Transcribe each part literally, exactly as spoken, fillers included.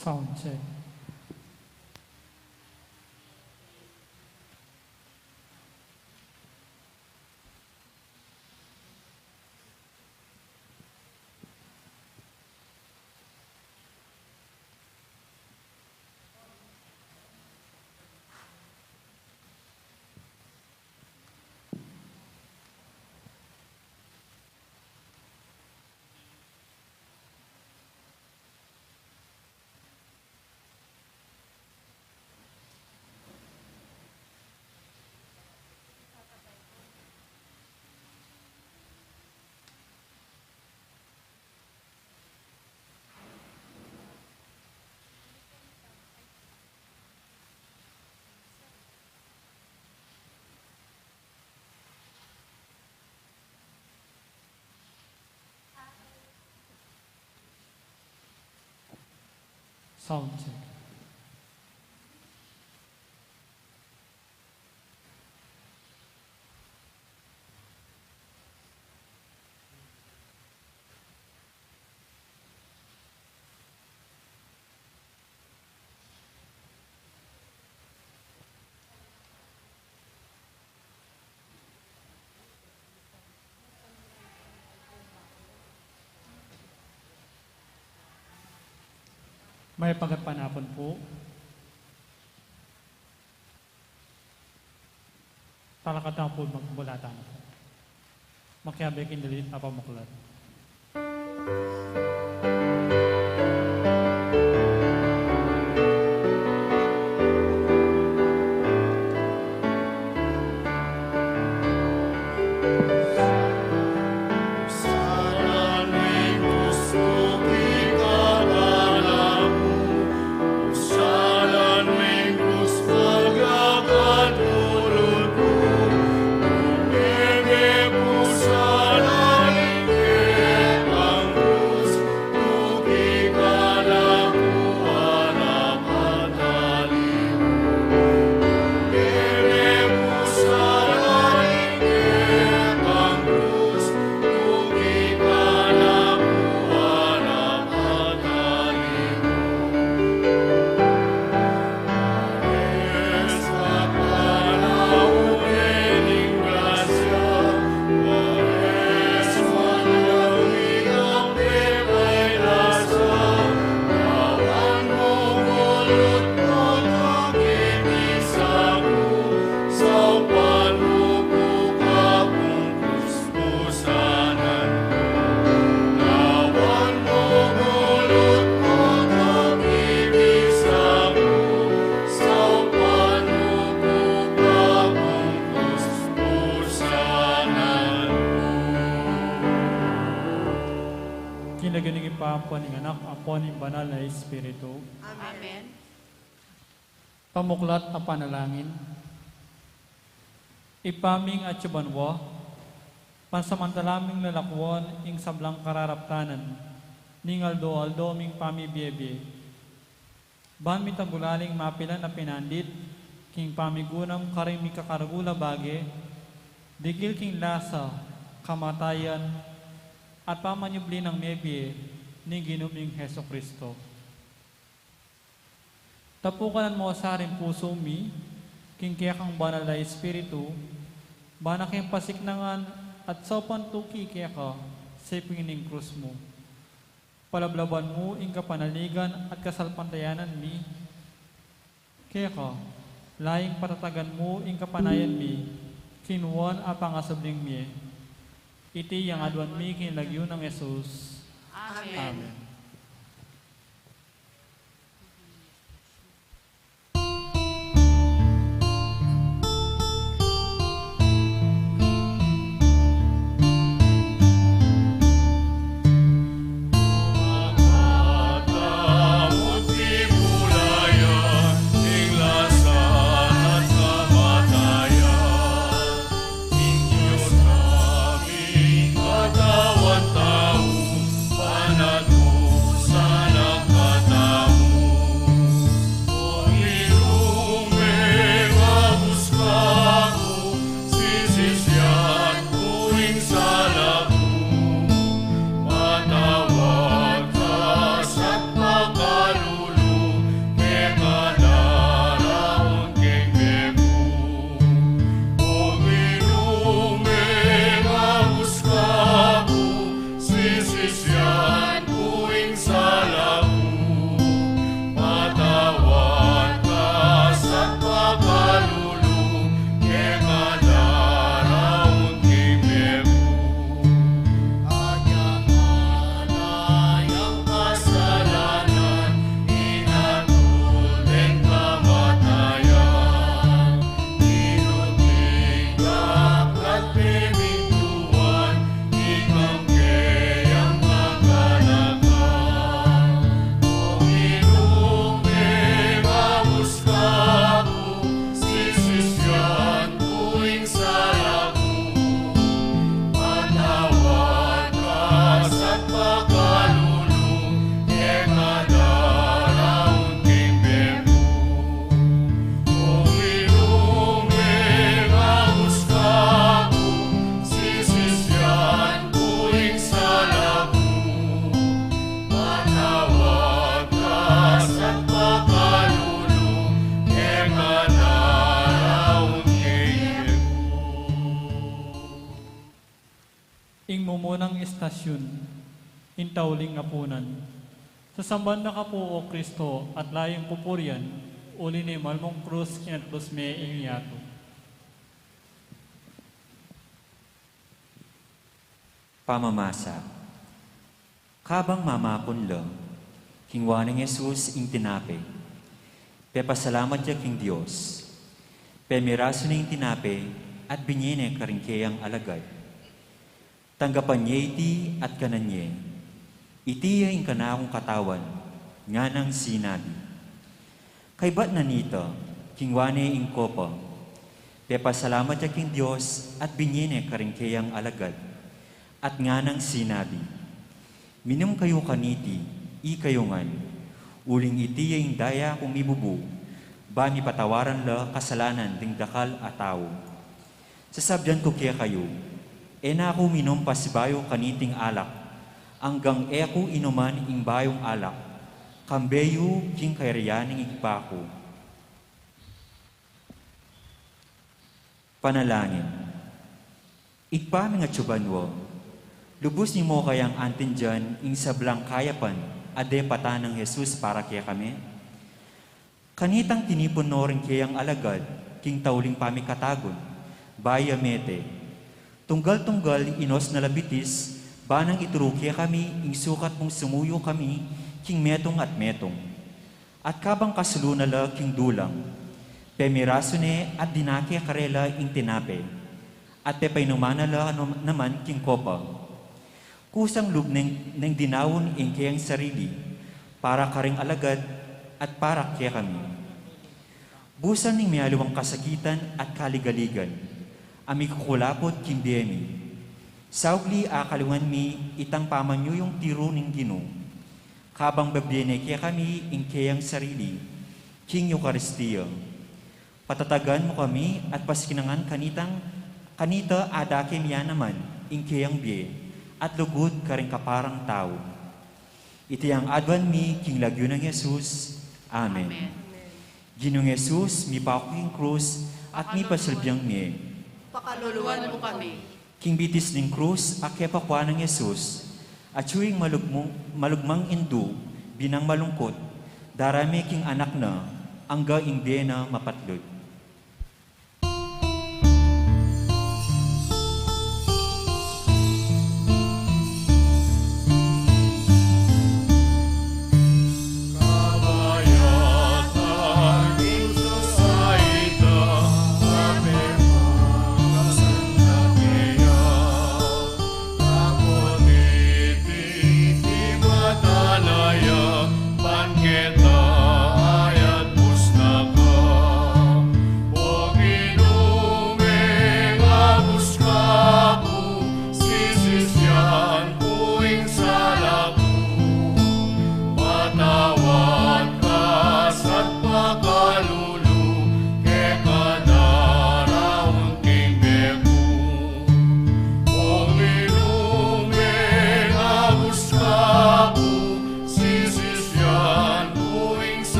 Sound check. Sound check. Mayap a gatpanapun pu. Talakad tamu pu, magmulatan. Makiabe king dalit a pamuklat. King lagyu ning Ibpa, ampon ning Anak, ampon ning Banal a Espiritu. Amen. Pamuklat a panalangin. Ibpa ming atsu banua, pansamantala ming lalakwan ing sablang kararaptanan ning aldo-aldo ming pamibie-bie. Ban mi tagulaling mapilan a pinandit king pamigunam karing mikakaragul a bage, dikil king lasa, kamatayan, at pamanyubli nang mebie ning Ginu ming Jesucristo. Tapukanan mo sa ring pusu mi king kekang Banal a Espiritu, ban aking pasiknangan at saupan tuki keka sa iping ning krus mu. Palablaban mu ing kapanaligan at kasalpantayanan mi keka, layun patatagan mu ing kapanayan mi king nuan a pangasubling mie. Iti ing aduan mi king lagyu nang Jesus. Amen. Amen. Istasyun, ing tauling apunan. Sasamban da ka pu, O Kristo, at layung pupurian, uli ning malmung krus, kinatus me ing yatu. Pamamasa. Kabang mamakun la, kinua nang Jesus ing tinape. Pepasalamat ya king Dios. Pemirasu ne ing tinape at binie ne karing keyang alagad. Tanggapan ye iti at kanan ye. Iti ya ing kanakung katawan, nganang sinabi. Kaybat na nita, kinua ne ing kopa. Pepasalamat ya king Dios at binie ne karing keyang alagad. At nganang sinabi, "Minum kayu kaniti, ikayu ngan. Uling iti ya ing daya kung mibubu, ba mipatawaran la kasalanan ding dakal a tau. Sasabian ku kekayu, e na ku minum pasibayu kaniting alak, anggang e ku inuman ing bayung alak, kambe yu king kayarian ning Ibpa ku." Panalangin. Ibpa ming atsu banua, lubus ning mu kayang aintindian ing sablang kayapan a depatan nang Jesus para kekami. Kanitang tinipun no ring keyang alagad king tauling pamikatagun, bayu ya mete. Tunggal-tunggal inos na la bitis, ba nang ituru kekami ing sukat mung sumuyu kami king metung at metung. At kabang kasulu na la king dulang, pemirasu ne at dinake karela ing tinape, at pepainuman na la naman king kopa. Kusang lub neng, neng dinaun ing keyang sarili, para karing alagad at para kekami. Busan ning mialiwang kasakitan at kaligaligan, a mikukulaput king bie mi. Saugli akalingan mi itang pamanyuyung tiru ning Ginu. Kabang bibie ne kekami ing keyang sarili, king Eukaristia. Patatagan mu kami at pasiknangan kanitang, kanita adake mi ya naman ing keyang bie at lugud karing kaparang tau. Iti ing adwan mi king lagyu nang Jesus. Amen. Amen. Ginung Jesus, mipaku king krus at mipasilbi ing mie. Pakaluluan mu kami. King bitis ning krus a kepakua nang Jesus, atyu ing malugmu-, malugmang indu, binang malungkut, darame king anak na, angga ing bie na mapatlud.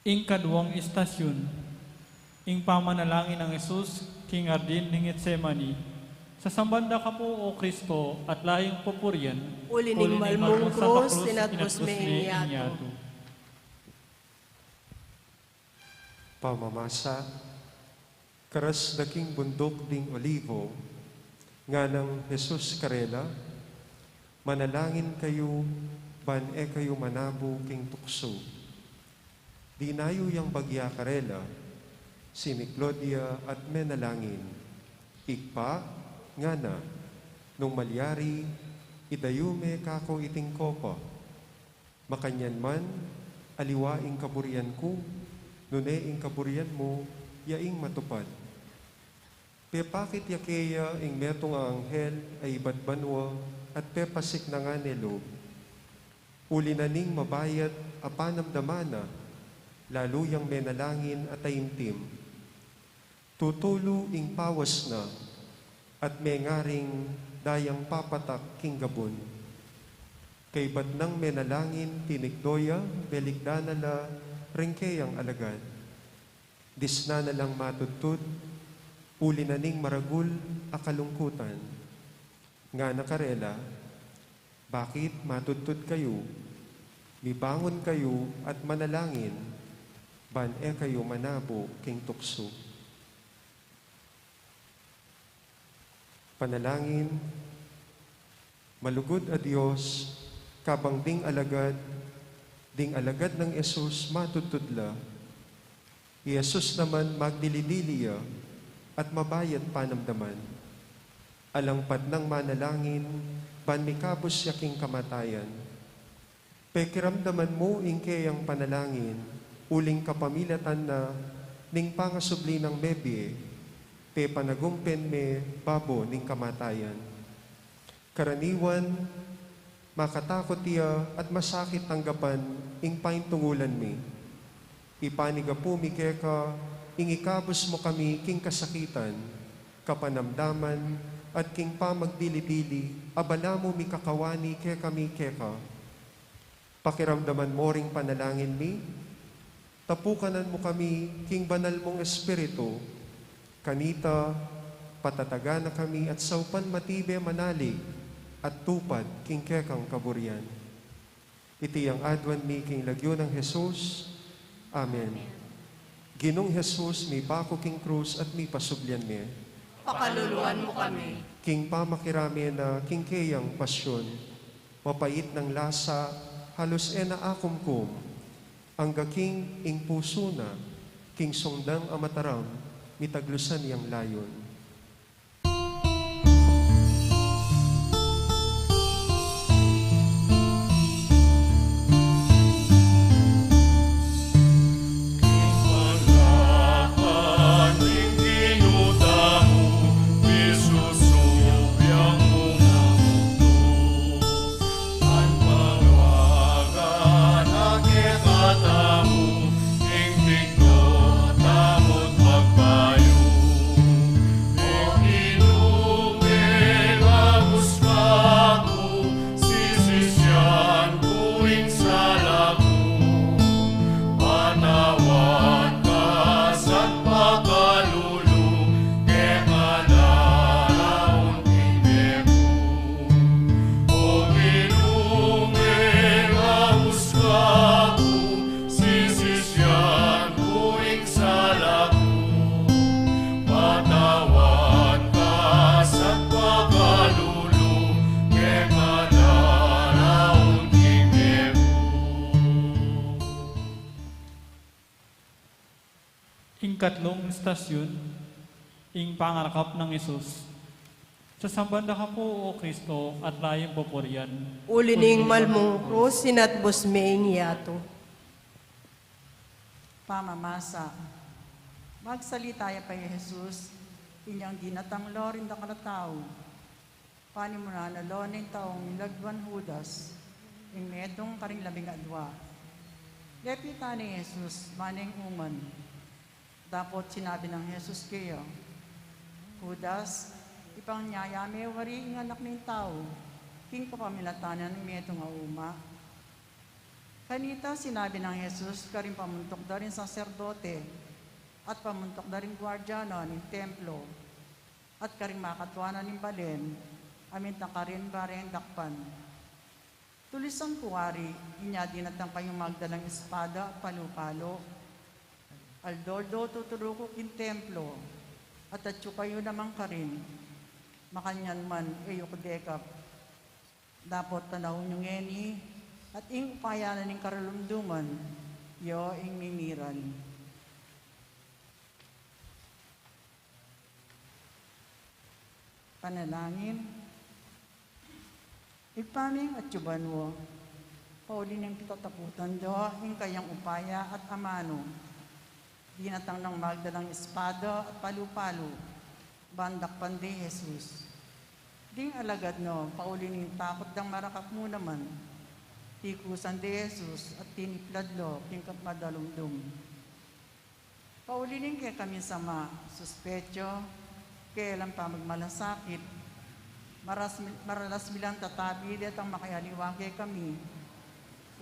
Ing kaduang istasyun, ing pamanalangin nang Jesus king Hardin ning Getsemani. Sasamban da ka pu, O Kristo, at layung pupurian, uli ning malmung krus, inatbus me ing yatu. Pamamasa. Karas da king bunduk ding Olivo, nganang Jesus karela, "Manalangin kayu, ban e kayu manabu king tuksu." Dinayu yang bagya karela, simiklod ya at menalangin, "Ibpa," ngana, "nung malyari, idayu me kaku iting kopa. Makanyan man, aliwa ing kaburian ku, nune ing kaburian mu, ya ing matupad." Pepakit ya keya ing metung a anghel a ibat banua at pepasiknangan ne lub. Uli na ning mabayat a panamdaman na, lalu yang menalangin a taimtim. Tutulu ing pawas na, at mengaring dayang papatak king gabun. Kaybat nang menalangin, tinikdo ya, belikdan na la ring keyang alagad. Disnan na lang matudtud, uli na ning maragul a kalungkutan. Ngana karela, "Bakit matudtud kayu? Mibangun kayu at manalangin, ban e kayu manabo king tuksu." Panalangin. Malugud a Dios, kabang ding alagad, ding alagad nang Jesus matudtud la, i Jesus naman magdili-dili ya at mabayat panamdaman. Alang patnang manalangin, ban mikabus ya king kamatayan. Pekiramdaman mu ing keyang panalangin, uling kapamilatan na ning pangasubli nang mebie, pepanagumpen me babo ning kamatayan. Karaniwan, makatakut ya at masakit tanggapan ing paintungulan mi. Ipanigapu mi keka ing ikabus mu kami king kasakitan, kapanamdaman, at king pamagdili-dili, a balamu mikakawani kekami keka. Pakiramdaman mu ring panalangin mi, tapukanan mu kami king banal mung Espiritu, kanita patatagan na kami at saupan matibe manalig at tupad king kekang kaburian. Iti yang aduan mi king lagyu nang Jesus. Amen. Amen. Ginung Jesus, mipaku king krus at mipasublian mi. Pakaluluan mu kami. King pamakirame na king keyang pasyon, mapait nang lasa, halus e na akumkum, angga king ing pusu na, king sungdang a mataram, mitaglusan yang layon. Ing katlung istasyun, ing pangarakap nang Jesus. Sasamban da ka pu, O Kristo, at layun pupurian. Uli ning malmung krus, sinatbus me ing yatu. Pamamasa. Magsalita ya pa i Jesus, inyang dinatang lo ring dakal a tau. Panimunan na lo ning taung milagwan Judas, ing metung karing labing adua. Lepitan ne i Jesus, manenguman. Dapot sinabi nang Jesus keya, Judas, ipanyaya me wari ing Anak ning Tau king kapamilatan na ning metung a uma? Kanita sinabi nang Jesus karing pamuntuk da ring saserdote at pamuntuk da ring guardiano ning templo, at karing makatua na ning balen, aminta karin bareng dakpan, Tulisan ku wari, inya dinatang kayung magdalang espada at palu-palu. Aldo-aldo tuturu ku king templo, at atyu kayu naman karin, makanyan man e yu ku dekap. Dapot panaun yu ngeni, at ing upaya na ning karalumduman, ya ing mimiral. Panalangin. Ibpa ming atsu ka banua, pauli ning pitataputan da ing kayang upaya at amanu, dinatang nang magdalang espada at palu-palu, ban dakpan de i Jesus. Ding alagad na, pauli ning takut dang marakap mu naman, tikusan de i Jesus at tiniplad la king kamadalumdum. Pauli ning kekami sama, suspetsu, kelang pamagmalasakit, Maras-, maralas mi lang tatabi detang makialiwa kekami.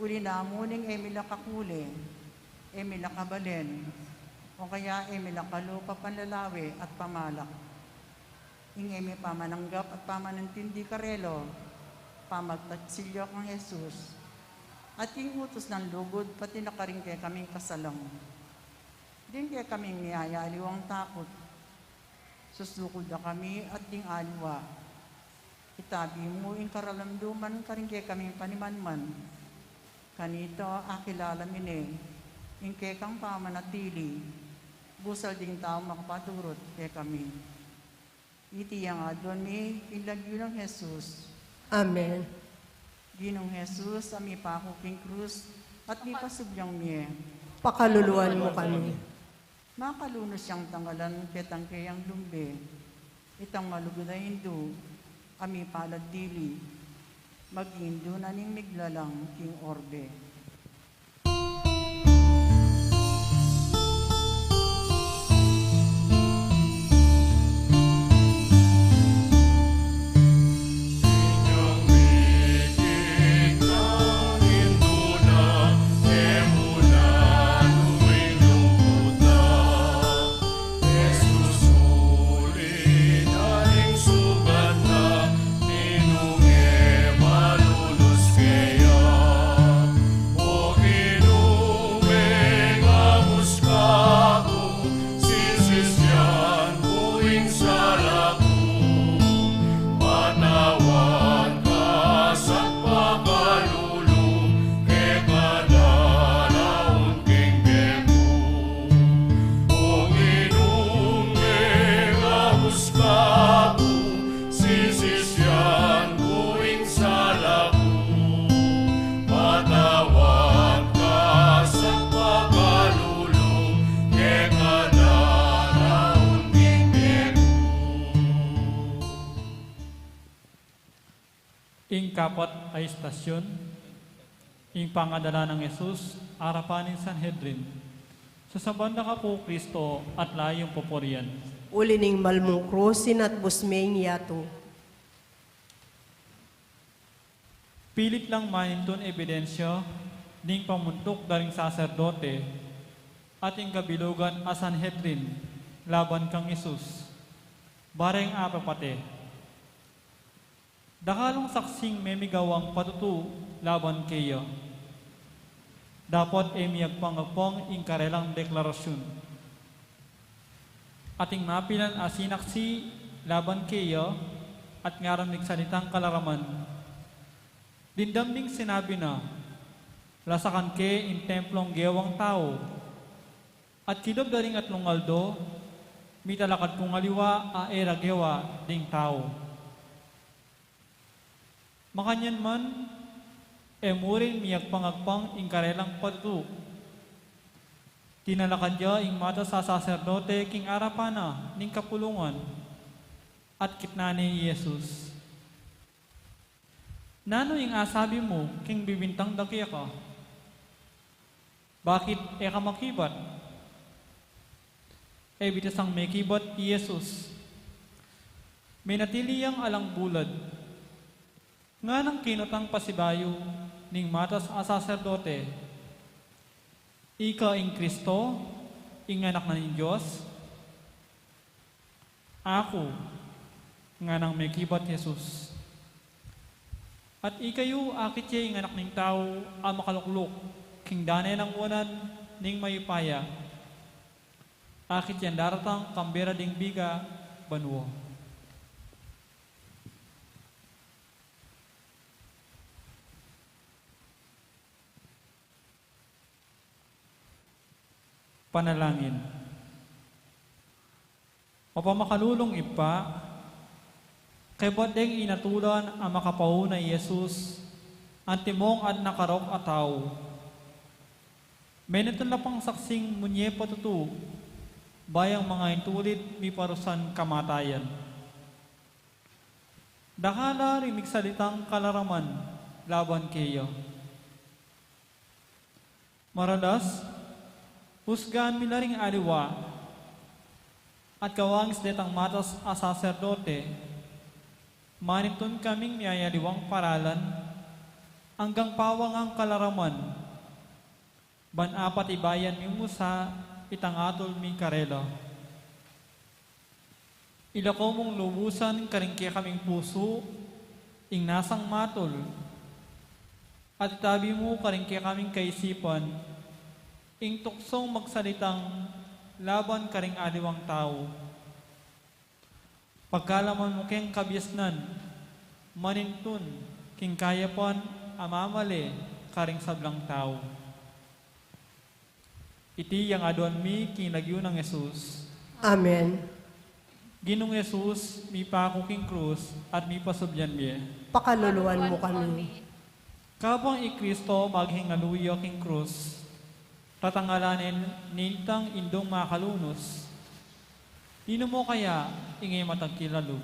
Uli na mu ning e mi la kakule, e mi la kabalen, o kaya e mi la kalupa panlalawe at pamalak. Ing e mi pamananggap at pamanintindi karela, pamagtatsil ya kang Jesus, at ing utus nang lugud pati na karing kekaming kasalang. Ding kekaming miyayaliwang takut, susukud da kami at ding aliwa. Itabi mu ing karalamduman karing kekaming panimanman. Kanita akilala mi ne ing kekang pamanatili, busal ding taung makapaturut kekami. Iti ing aduan mi king lagyu nang Jesus. Amen. Ginung Jesus, a mipaku king krus at mipasubyang mie, pakaluluan mu kami. Makalunus yang tanggalan ketang keyang lumbe, itang malugud a Indu a mipalad dili, maging indu na ning miglalang king orbe. Ing kapat a istasyon, ing pangadala nang Jesus arapan ning Sanhedrin. Sasaban da ka pu, Kristo, at layu ing pupurian. Uli ning malmung krus, inatbus me ing yatu. Pilit lang manintun ebidensya ning pamuntuk da ring saserdote at ing kabilugan a Sanhedrin laban kang Jesus, bareng apapate. Dakalung saksing memigawang patutu laban keya. Dapot e miyagpang-agpang ing karelang deklarasyun. At ing mapilan a sinaksi laban keya at ngarang migsalitang kalaraman. Dimdam ning sinabi na, lasakan ke ing templung gewang tau. At kilub da ring atlung aldo, mitalakad kung aliwa a e ra gewa ding tau. Makanyan man, e mu rin miyagpang-agpang ing karelang patutu. Tinalakad ya ing matas a saserdote king arapan na ning kapulungan, at kitnan ne i Jesus. Nanu ing asabi mu king bibintang da keka? Bakit e ka makibat? E bitasang mekibat i Jesus. Menatili yang alang bulad. Nganang kinutang pasibayu ning matas a saserdote, "Ika ing Kristo, ing Anak na ning Dios?" "Aku," nganang mekibat Jesus. "At ikayu, akit ye ing Anak ning Tau a makalukluk king dane nang wanan ning mayupaya? Akit yang daratang kambe ra ding biga banua?" Panalangin. Mapamakalulung Ibpa, kaybat deng inatulan a makapauna i Jesus, antimong at nakarok a tau. Menatun la pang saksing munye patutu, bayang mangaintulit miparusan kamatayan. Dakal la ring migsalitang kalaraman laban keya. Maralas, husgan mi la ring aliwa at kawangis detang matas a saserdote, Manintun kaming miyayaliwang paralan, anggang pawangang kalaraman, ban apatibayan mi mu sa itang atul mi karela. Ilako mung lubusan karing kekaming pusu ing nasang matul, at itabi mu karing kekaming kaisipan ing tuksong magsalitang laban karing aliwang tau. Pagkalaman mu keng kabiasnan, manintun king kayapan a mamale karing sablang tau. Iti yang aduan mi king lagyu nang Jesus. Amen. Ginung Jesus, mipaku king krus at mipasubyan mi. Pakaluluan mu kami. Kabang i Kristo maghingalu ya king krus, tatangalan ne nitang indung makalunus. Ninu mu kaya ing e matagkilalu?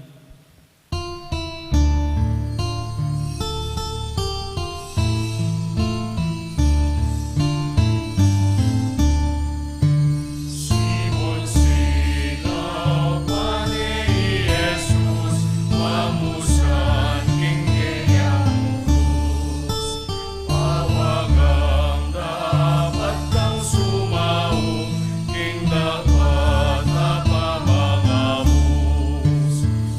Simon, sinapan ne i Jesus, pamusan king keyang krus. Pawagang dapat kang sumaul king dapat a pamangabus.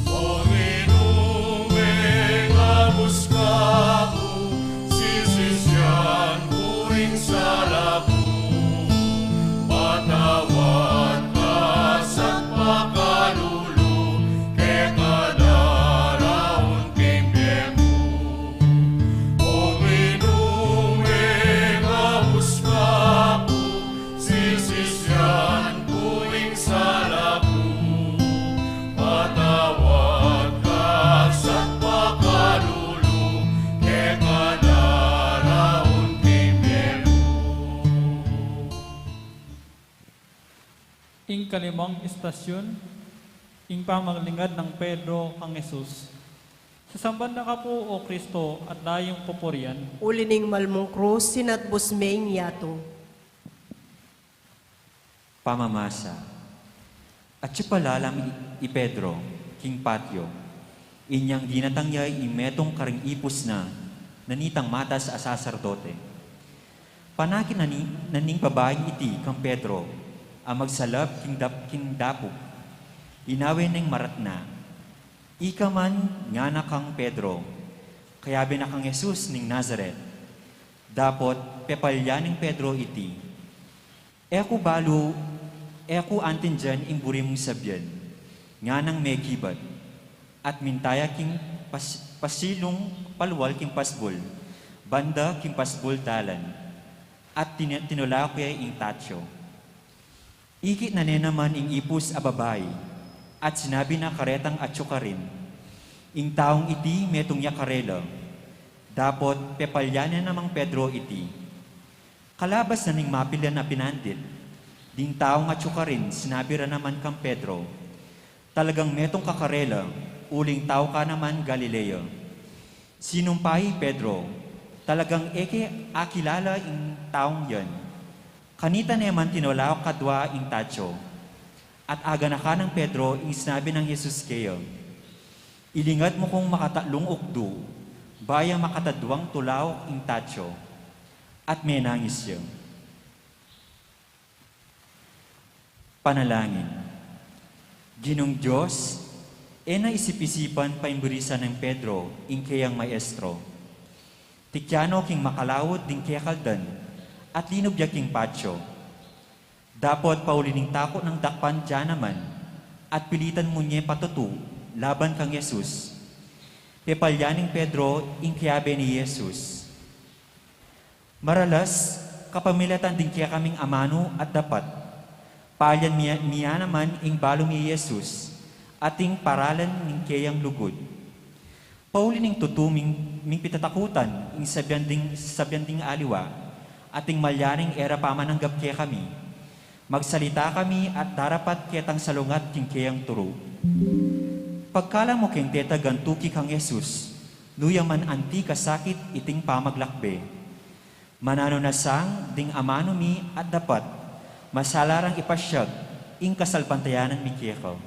O Ginu, mengabus ka ku, sisisian ku ing sala ku. Patawad ka sa pakalulu, keka daraun king bie ku. O Ginu, mengabus ka ku, sisisian ku ing sala ku. Patawad ka sa pakalulu, keka daraun king bie ku. Ing kalimang istasyon, ing pamaglingad nang Pedro kang Jesus. Sasamban da ka pu, O Kristo, at da yung pupurian. Uli ning mal mung krus, sinatbus me ing yatu. Pamamasa. Atyu pa lalam i, i Pedro king patyo, inyang dinatang ya ing metung karing ipus na, na nitang matas a saserdote. Panakit na ni, na ning babaing iti kang Pedro a magsalap king dap-, king dapug. Inawe neng maratna. Ika man, ngana kang Pedro, kayabe na kang Jesus ning Nazaret. Dapot pepalya neng Pedro iti, "E ku balu, e ku antindian ing buri mung sabian," nganang mekibat. At minta ya king pas-, pasilung palual king pasbul, banda king pasbul dalan, at tin-, tinulak ya ing tatyo. Ikit na ne naman ing ipus a babai, at sinabi na karetang atyu karin, "Ing taung iti metung ya karela." Dapot pepalya ne namang Pedro iti. Kalabas na ning mapilan a pinandit, ding taung atyu karin sinabi ra naman kang Pedro, "Talagang metung ka karela, uling tau ka naman Galilea." Sinumpa i Pedro, "Talagang e ke akilala ing taung yan." Kanita ne man tinulak kadwa ing tatyo, at aganakan nang Pedro ing sinabi nang Jesus keya, "Ilingat mu kung makatatlung ukdu, bayu makatadwang tulauk ing tatyo." At menangis ya. Panalangin. Ginung Dios, e na isip-isipan paimbrisan nang Pedro ing keyang maestro. Tikyano king makalaut ding kekaldan at linub ya king patyo. Dapot pauli ning takut nang dakpan ya naman at pilitan mu ne patutu laban kang Jesus. Pepalya neng Pedro ing keyabe ni Jesus. Maralas, kapamilatan ding kekaming amanu at dapat, palyan mi, mi ya naman ing balu mi Jesus, at ing paralan ning keyang lugud. Pauli ning tutu ming, ming pitatakutan ing sabian ding, sabian ding aliwa, at ing malyaneng e ra pamananggap kekami. Magsalita kami at darapat ketang salungat king keyang turu. Pagkalam mu keng tetagan tuki kang Jesus, nu ya man anti kasakit iting pamaglakbe. Mananu na sang ding amanu mi at dapat, masala rang ipasyag ing kasalpantayanan mi keka.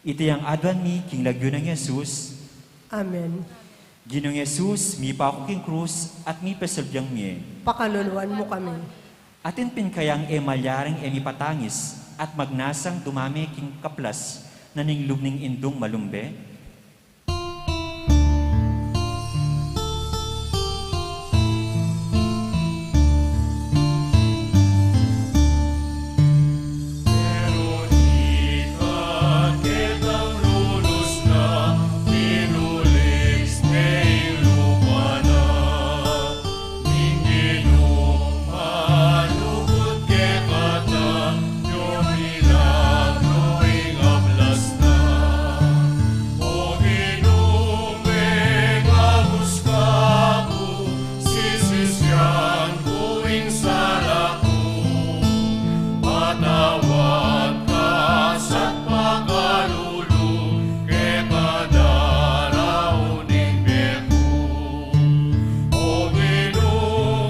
Iti yang aduan mi king lagyu nang Jesus, Amen. Ginung Jesus, mipaku king krus at mipasabyang mie. Pakaluluan mu kami. Atin pin kayang e malyaring e mipatangis at magnasang dumame king kaplas na ning lub ning indung malumbe? Pero di ka ketang lulus na pinulis ne ing lupa na. Ning Ginu manugut kekata, yumilagro ing ablas na. O Ginu, mengabus ka ku, sisisian ku ing sala ku. Patawad ka sa pakalulu, keka daraun ing bie ku. O Ginu,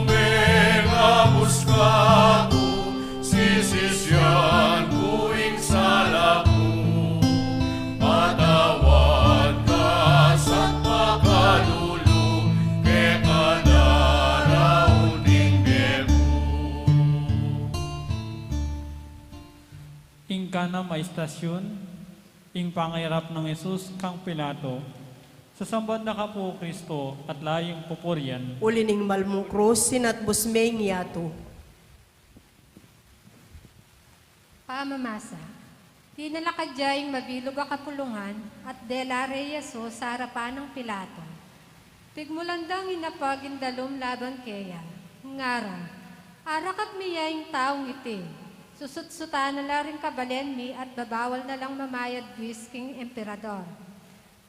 mengabus ka ku, sisisian ku ing sala ku. Patawad ka sa pakalulu, keka daraun ing bie ku. Ing kanam a istasyun, ing pangairap nang Jesus kang Pilato. Sasamban da ka pu, Kristo, at laying pupurian. Uli ning malmung krus, sinatbus me ing yatu. Pamamasa. Tinalakad ya ing mabilug a kapulungan at dela re i Jesus sa arapan nang Pilato. Pigmulan dang inapag ing dalum laban keya. Ngara, arakap mi ya ing taung iti. Susutsutan na la ring kabalen mi at babawal na lang mamayad buis king emperador.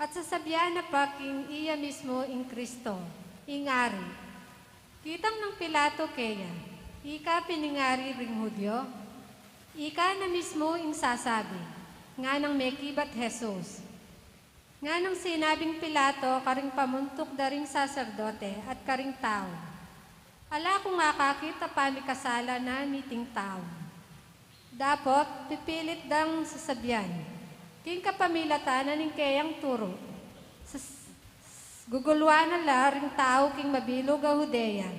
At sasabian na pa king iya mismu ing Kristo, ing Ari. Kitang nang Pilato keya, ika pin ing Ari ring Judio? Ika na mismu ing sasabi, nganang mekibat Jesus. Nganang sinabing Pilato karing pamuntuk da ring saserdote at karing tau, ala kung akakit a pamikasala na niting tau. Dapot pipilit dang sasabian king kapamilatan na ning keyang turu. Sas-, guguluan na la ring tau king mabilug a Judea.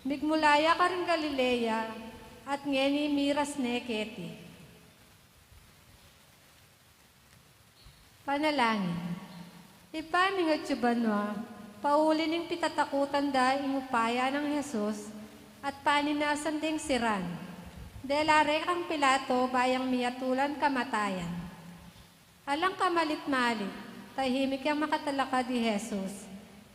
Migmula ya karing Galilea at ngeni miras ne keti. Panalangin. Ibpa ming atsu banua, pauli ning pitatakutan da ing upaya nang Jesus at paninasan ding siran. Dela re kang Pilato bayang miatulan kamatayan. Alang kamalit-malit, tahimik yang makatalakad i Jesus.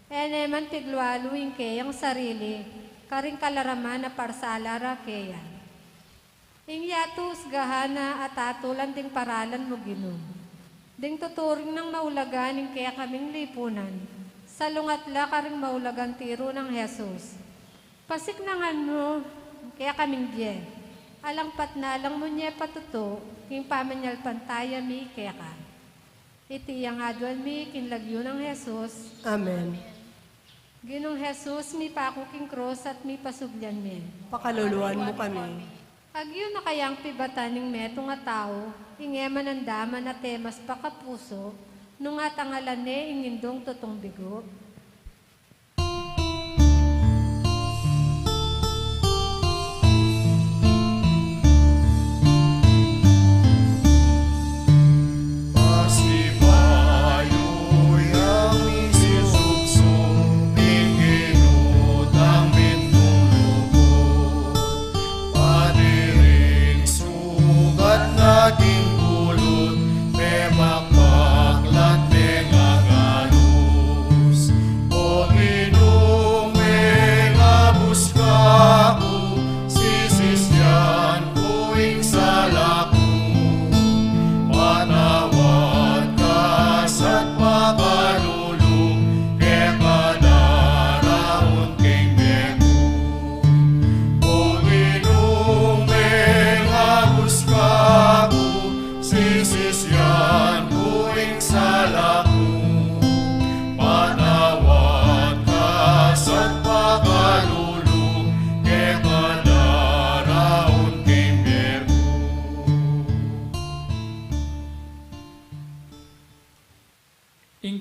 E ne man piglualu ing keyang sarili karing kalaraman a parsala ra keya. Ing yatu usgahan na at atulan ding paralan mu, Ginu. Ding tuturing nang maulagan ing kekaming lipunan, salungat la karing maulagang tiru nang Jesus. Pasiknangan mu ing kekaming bie, alang patnalang mu ne patutu king pamanyalpantaya mi keka. Iti ing aduan mi king lagyu nang Jesus. Amen. Ginung Jesus, mipaku king krus at mipasublian mi. Pakaluluan mu kami. Agyu na kayang pibatan ning metung a tau ing e manandaman at e mas pakapusu nung atangalan ne ing indung tutung bigu? Pasibayu yang misisuksu ning Ginu tang minung lugud. Pati ring sugat na king kulud, mebakbak la't megagalus.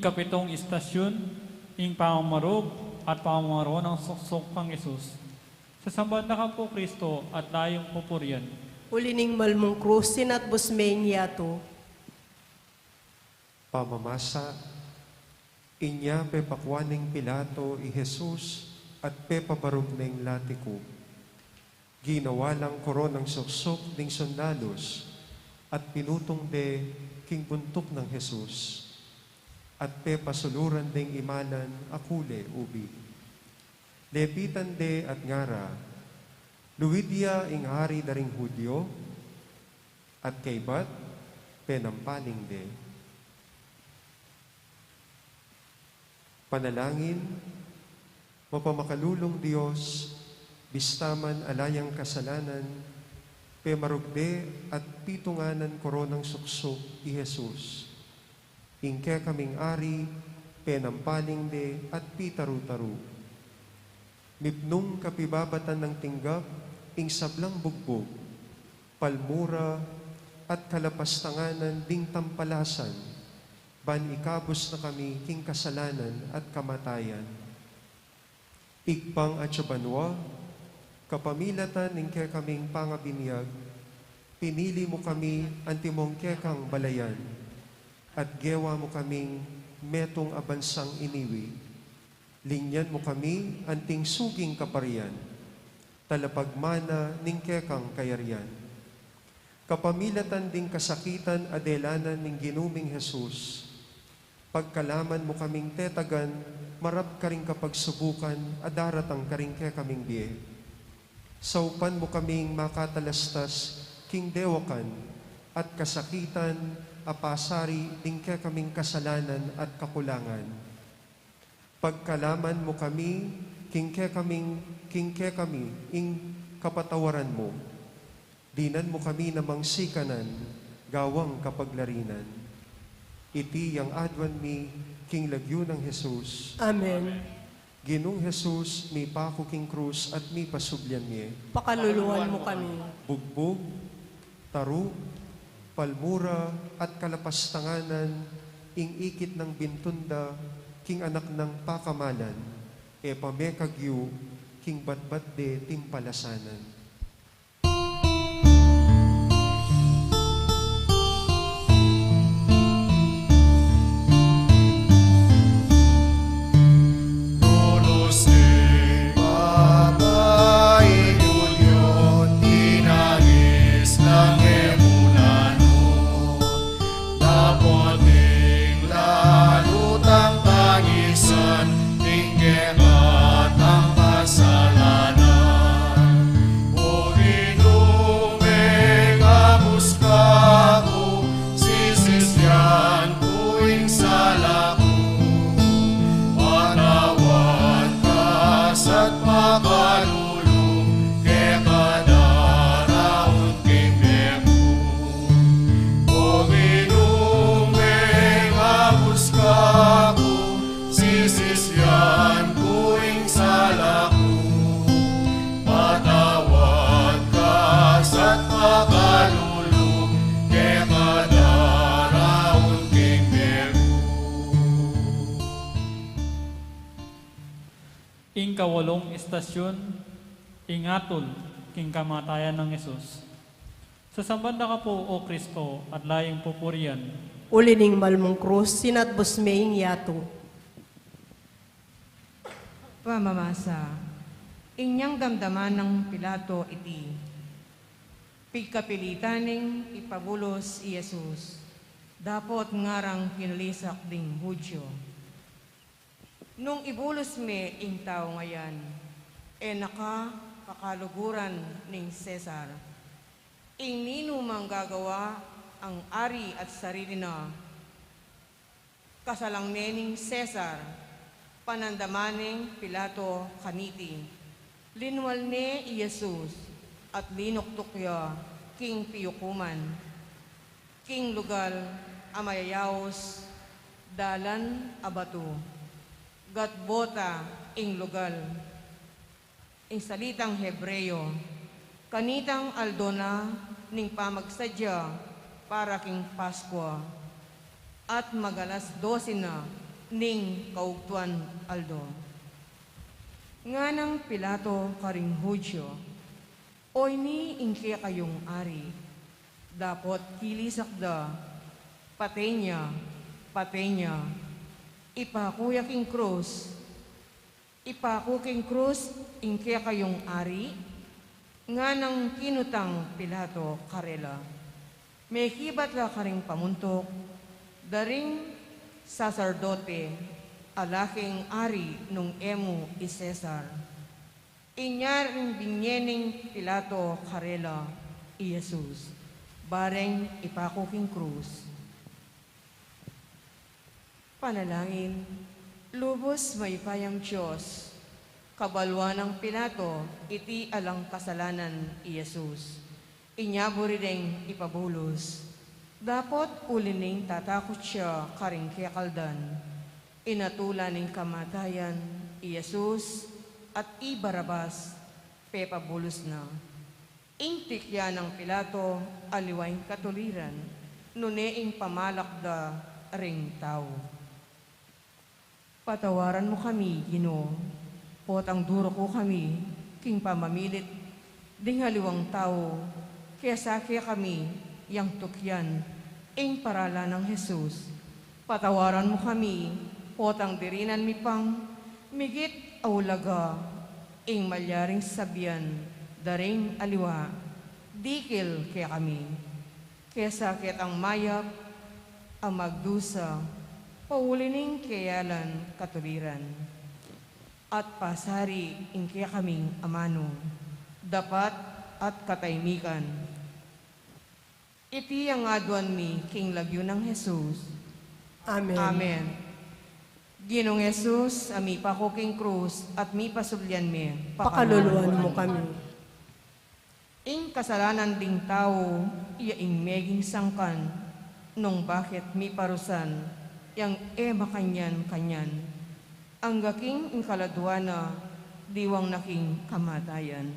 Kapitung istasyun, ing pamamarug at pamamaro nang suksuk kang Jesus. Sasamban da ka pu, Kristo, at layung pupurian. Uli ning malmung krus, sinatbus me ing yatu. Pamamasa. Inya pepakwan neng Pilato i Jesus at pepamarug neng latiku. Ginawa lang koronang suksuk ding sundalus at pinutung de king buntuk nang Jesus at pepasuluran deng imalan a kule ubi. Lepitan de at ngara, "Luid ya ing Ari da ring Judio," at kaybat penampaling de. Panalangin. Mapamakalulung Dios, bista man ala yang kasalanan, pemarug de at pitungan nang koronang suksuk i Jesus, ing kekaming Ari, penampaling de at pitaru-taru. Mipnung kapibabatan nang tinggap ing sablang bugbug, palmura at kalapastanganan ding tampalasan, ban ikabus na kami king kasalanan at kamatayan. Ibpang atsu banua, kapamilatan ning kekaming pangabinyag, pinili mu kami antimong kekang balayan, at gewa mu kaming metung a bansang iniwi. Linyan mu kami anting suging kaparian, talapagmana ning kekang kayarian. Kapamilatan ding kasakitan a delanan ning Ginu ming Jesus, pagkalaman mu kaming tetagan marap karing kapagsubukan a daratang karing kekaming bie. Saupan mu kaming makatalastas king dewakan at kasakitan a pasari ding kekaming kasalanan at kakulangan. Pagkalaman mu kami, king kekaming, king kekami ing kapatawaran mu. Dinan mu kami namang sikanan, gawang kapaglarinan. Iti yang aduan mi king lagyu nang Jesus. Amen. Ginung Jesus, mipaku king krus at mipasublian mie. Pakaluluan mu kami. Bugbug, taru, palmura, at kalapastanganan, ing ikit nang bintun da, king anak nang pakamalan, e pa me kagyu, king batbat de timpalasanan. Lulus ning babai Judio, tinangis lang e mu lanu. Dapot ning lalu tang tangisan, ing kekatang kasalanan. O Ginu, mengabus ka ku, sisisian ku ing sala ku. Patawad ka sa at pakalulu, keka daraun king bie ku. O Ginu, mengabus ka ku, sisisian ku ing sala ku. Patawad ka sa at pakalulu, keka daraun king bie ku. Ing kawalung istasyun, ing atul king kamatayan nang Jesus. Sasamban da ka pu, O Kristo, at layung pupurian. Uli ning malmung krus, sinatbus me ing yatu. Pamamasa. Inyang damdaman nang Pilato iti, pigkapilitan ning ipabulus i Jesus, dapot ngarang kinalisak ding Judio. Nung ibulus me ing taung ayan, e na ka kakaluguran ning Cesar. Ing ninumang gagawa, ang ari at sarili na, kasalang ne ning Cesar, panandaman neng Pilato kaniti. Linwal ne i Jesus at linuktuk ya king piyukuman, king lugal a mayayaus, dalan a batu, Gatbota ing lugal. Ing salitang Hebreo, kanitang aldo na ning pamagsadya para king Paskua, at mag-alas dose na Ning kaugtuan aldo. Nganang Pilato karing Judio, "O ini ing kekayung ari?" Dapot kilisak da, "Paten ya, paten ya! Ipaku ya king krus! Ipaku king krus ing kekayung ari?" Nganang kinutang Pilato karela, "Mekibat la karing pamuntuk da ring saserdote a la keng ari nung e mu i Cesar." Inya ring binye ning Pilato karela i Jesus, bareng ipaku king krus. Panalangin. Lubus mayupayang Dios, kabaluan nang Pilato iti alang kasalanan i Jesus. Inya buri deng ipabulus. Dapot uli ning tatakut ya karing kekaldan, inatulan ning kamatayan i Jesus, at i Barabas pepabulus na. Ing tikyan nang Pilato aliwa ing katuliran, nune ing pamalak da ring tau. Patawaran mu kami, Ginu, potang duruku kami king pamamilit ding aliwang tau, kesa kekami yang tukyan ing paralan nang Jesus. Patawaran mu kami potang dirinan mi pang migit a ulaga ing malyaring sabian da ring aliwa dikil kekami, kesa ketang mayap a magdusa pauli ning keyalan katuliran, at pasari ing kekaming amanu, dapat at kataimikan. Iti ing aduan mi king lagyu nang Jesus. Amen. Amen. Ginung Jesus, a mipaku king krus at mipasublian mi, pakaluluan mu kami. Ing kasalanan ding tau ya ing meging sangkan nung bakit miparusan yang e makanyan-kanyan, angga king ing kaladua na, diwang na king kamatayan.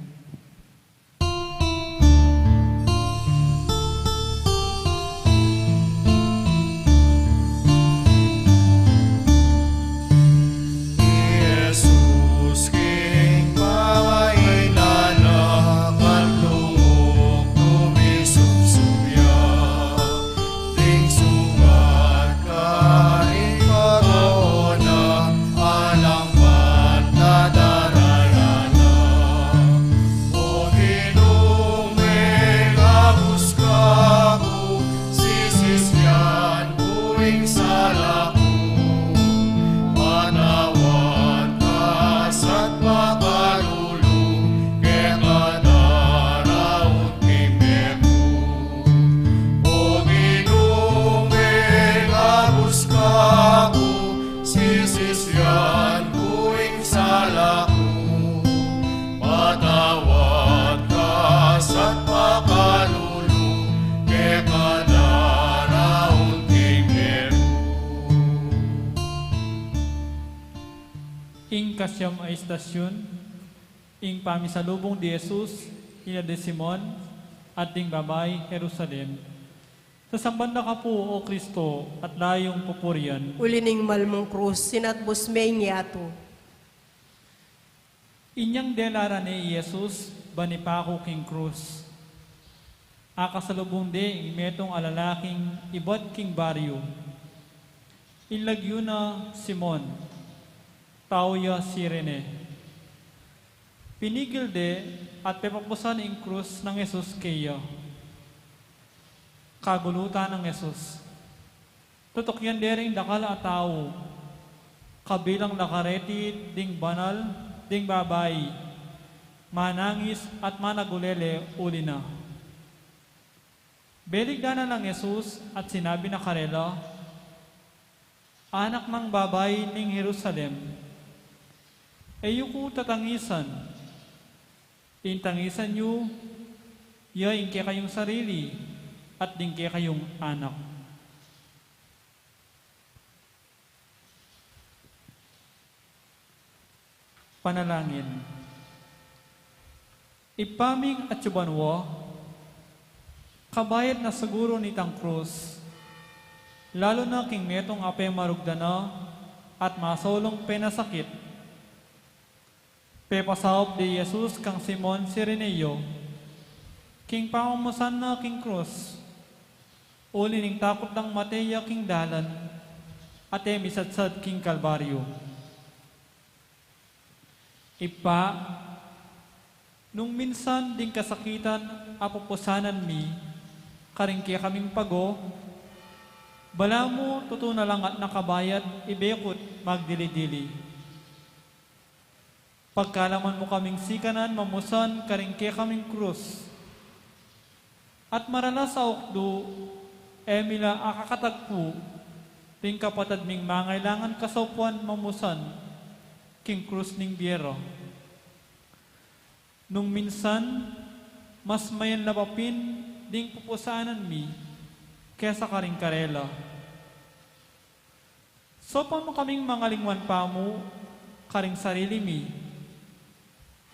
Jesus, king pamainana, kan lungug tumisubsub ya, ding sugat karing pagawa na, alang matadarayan na. O Ginu, mengabus ka ku, sisisian ku ing sala ku. Patawad ka sa pakalulu, keka daraun king meku. O Ginu, mengabus ka ku, sisisian ku ing sala ku. Patawad ka sa pakalulu, keka daraun king meku. Ing kasiam a istasyun, ing pamisalubung di Jesus ina di Simon at ding babai Jerusalem. Sasamban da ka pu, O Kristo, at da yung pupurian. Uli ning mal mung krus, sinatbus me ing yatu. Inyang dela ra ne i Jesus, ban ipaku king krus, akasalubung de ing metung a lalaking ibat king baryu. Ing lagyu na Simon, tau ya Cirene. Pinigil de at pepapusan ing krus nang Jesus keya. Kagulutan nang Jesus. Tutukyan de ring dakal a tau, kabilang la kareti ding banal ding babai, manangis at managulele uli na. Beligdanan nang Jesus at sinabi na karela, Anak nang babai ning Jerusalem, e yu ku tatangisan. Ing tangisan yu ya ing kekayung sarili at ding kekayung anak. Panalangin. Ibpa ming atsu banua, kabayat na siguru nitang krus, lalu na king metung a pemarugdan na, at masaulung penasakit. Pepasaup de Jesus kang Simon Cireneo, king pamamusan na king krus, uli ning takut dang mate ya king dalan, at e misadsad king Kalbaryo. Ibpa, nung minsan ding kasakitan a pupusanan mi karing kekaming pago, balamu tutu na lang at nakabayat ibekut magdili-dili. Pagkalaman mu kaming sikanan mamusan karing kekaming krus, at maralas a ukdu, e mi la akakatagpu ding kapatad ming mangailangan kasaupuan mamusan king krus ning bie ra. Nung minsan, mas mayan la pa pin ding pupusanan mi kesa karing karela. Saupan mu kaming mangalingwan pamu karing sarili mi,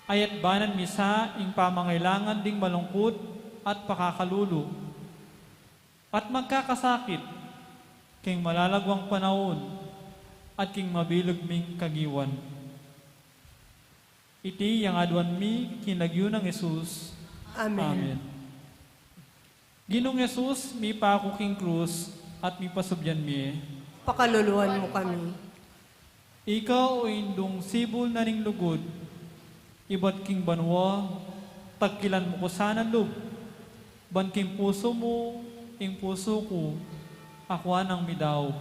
ayat banan mi sa ing pamangailangan ding malungkut at pakakalulu, at magkakasakit king malalaguang panaun at king mabilug ming kagiwan. Iti yang aduan mi king lagyu nang Jesus. Amen. Amen. Ginung Jesus, mipaku king krus at mipasubyan mi. Pakaluluan mu kami. Ika o Indung sibul na ning lugud, ibat king banua, tagkilan mu ku sana lub, ban king pusu mu ing pusu ku, akua nang midaub.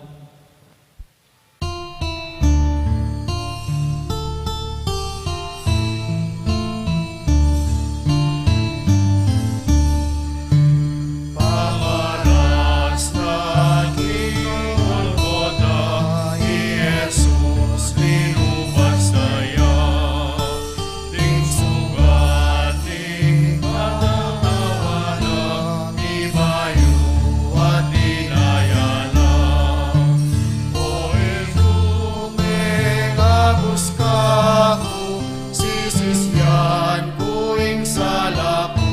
Pamaras na king Golgota, i Jesus linubas na ya. Ding sugat ning katawan na, ibayu at dinaya na. O Jesus, mengabus ka ku, sisisian ku ing sala ku.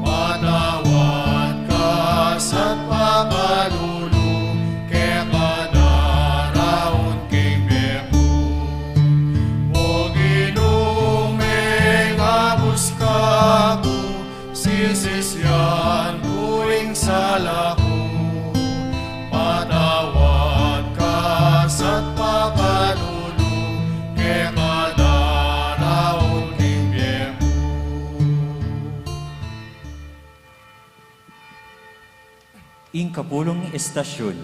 Patawad ka sa pakalulu, keka daraun king bie ku. O Ginu, mengabus ka ku, sisisian ku ing sala ku. Patawad ka sa pakalulu, keka daraun king bie ku. Ing kapulung estasyun,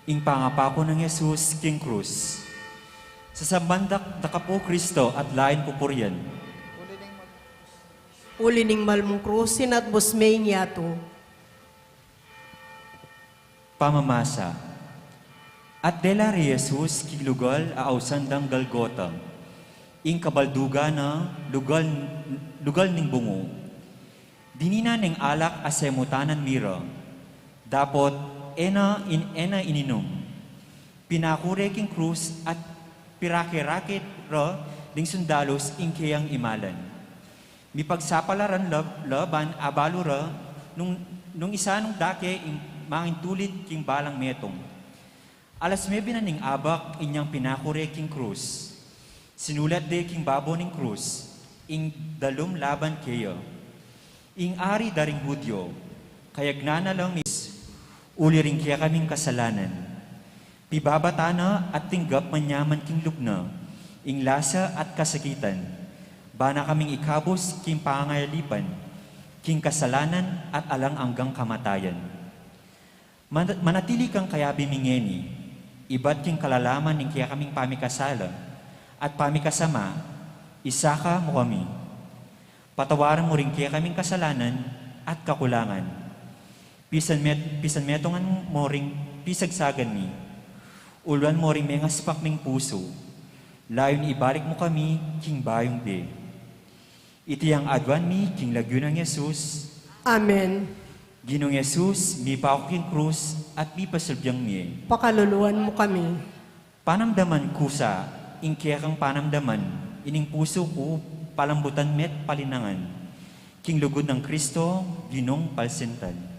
ing pangapaku nang Jesus king krus. Sasamban da ka pu Kristo at lain pupurian. Uli ning mal mung krus, sinatbus me ing yatu. Pamamasa. At dela re Jesus king lugal a ausan dang Golgota, ing kabaldugan na lugal, lugal ning bungu. Dininan neng alak a semutanan mi ra, dapot e na in-, e na ininum. Pinaku re king krus at pirake-rake ra ding sundalus ing keyang imalan. Mipagsapalaran la, la ban abalu ra nung, nung isanung dake ing mangintulid king balang metung. Alas nuebe na ning abak inyang pinaku re king krus. Sinulat de king babo ning krus ing dalum laban keya. Ing Ari da ring Judio, kayagnan na la mis, uli ring kekaming kasalanan. Pibabata na at tinggap man ya man king lub na ing lasa at kasakitan, bana kaming ikabus king pangayalipan king kasalanan at alang anggang kamatayan. Man-, manatili kang kayabe mi ngeni, ibat king kalalaman ning kekaming pamikasala at pamikasama, isaka mu kami. Patawaran mu ring kekaming kasalanan at kakulangan. Pisan met-, pisan metungan mu ring pisagsagan mi. Uluan mu ring mengaspak ming pusu. Layun ibalik mu kami king bayung bie. Iti yang aduan mi king lagyu nang Jesus. Amen. Ginung Jesus, mipaku king krus at mipasabyang mi. Pakaluluan mu kami. Panamdaman ku sa ing kekang panamdaman, ining pusu ku palambutan met palinangan. King lugud nang Kristo, Ginung palsintan.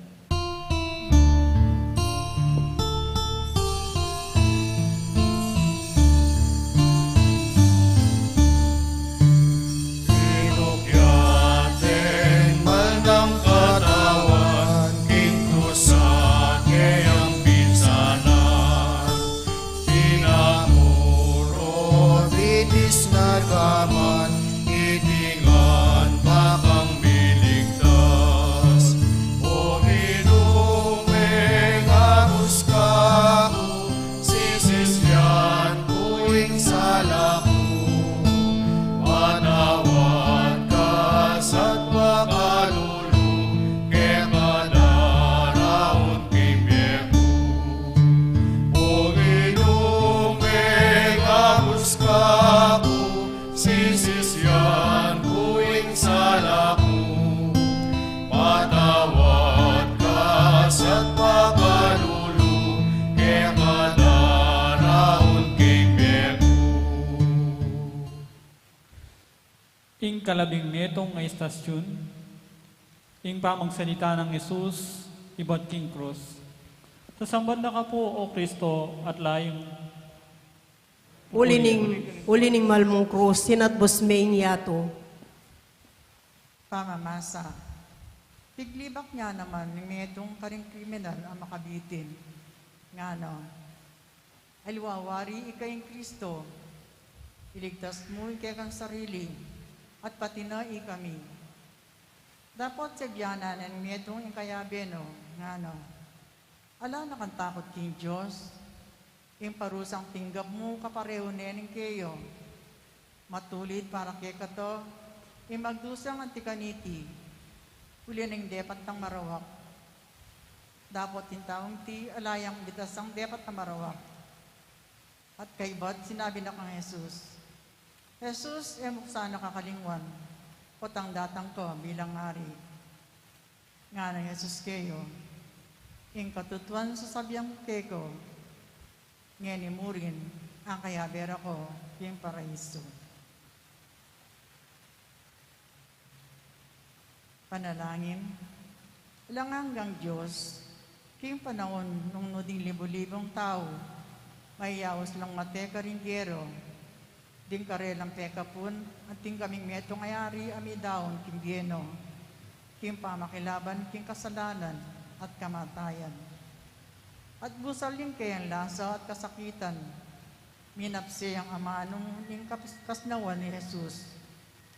Kalabing metung a istasyun, ing pamagsalita nang Jesus ibat king krus. Sasamban da ka pu, O Kristo, at layung Uli ning, uli ning malmung krus, sinatbus me ing yatu. Pamamasa. Piglibak ne naman ning metung karing kriminal a makabitin, ngana, Aliwa wari ika ing Kristo, iligtas mu ing kekang sarili, at pati na ikami. Dapot sabyan na ning metung ing kayabe no, ngana, Ala na kang takut king Dios, ing parusang tinggap mu kaparehu ne ning keyo. Matulid para kekatamu ing magdusang anti kaniti, uli na ing depat tang marawak. Dapot ing taung iti ala yang bitasang depat a marawak. At kaybat sinabi na kang Jesus, Jesus, e mu ku sana kakalingwan, potang datang ka bilang ari. Ngana nang Jesus keya, Ing katutuan sasabian ku keka, ngeni mu rin, angkaya bera ka king paraiso. Panalangin. Alang anggang Dios, king panaun nung nu ding libu-libung tau mayaus lang mate karing gera, ding karelang pekapun, anti kaming metung a ari a midaun king bie no, king pamakilaban king kasalanan at kamatayan. At busal ning keyang lasa at kasakitan, minapse yang amanu ning kas-, kasnawan nang Jesus,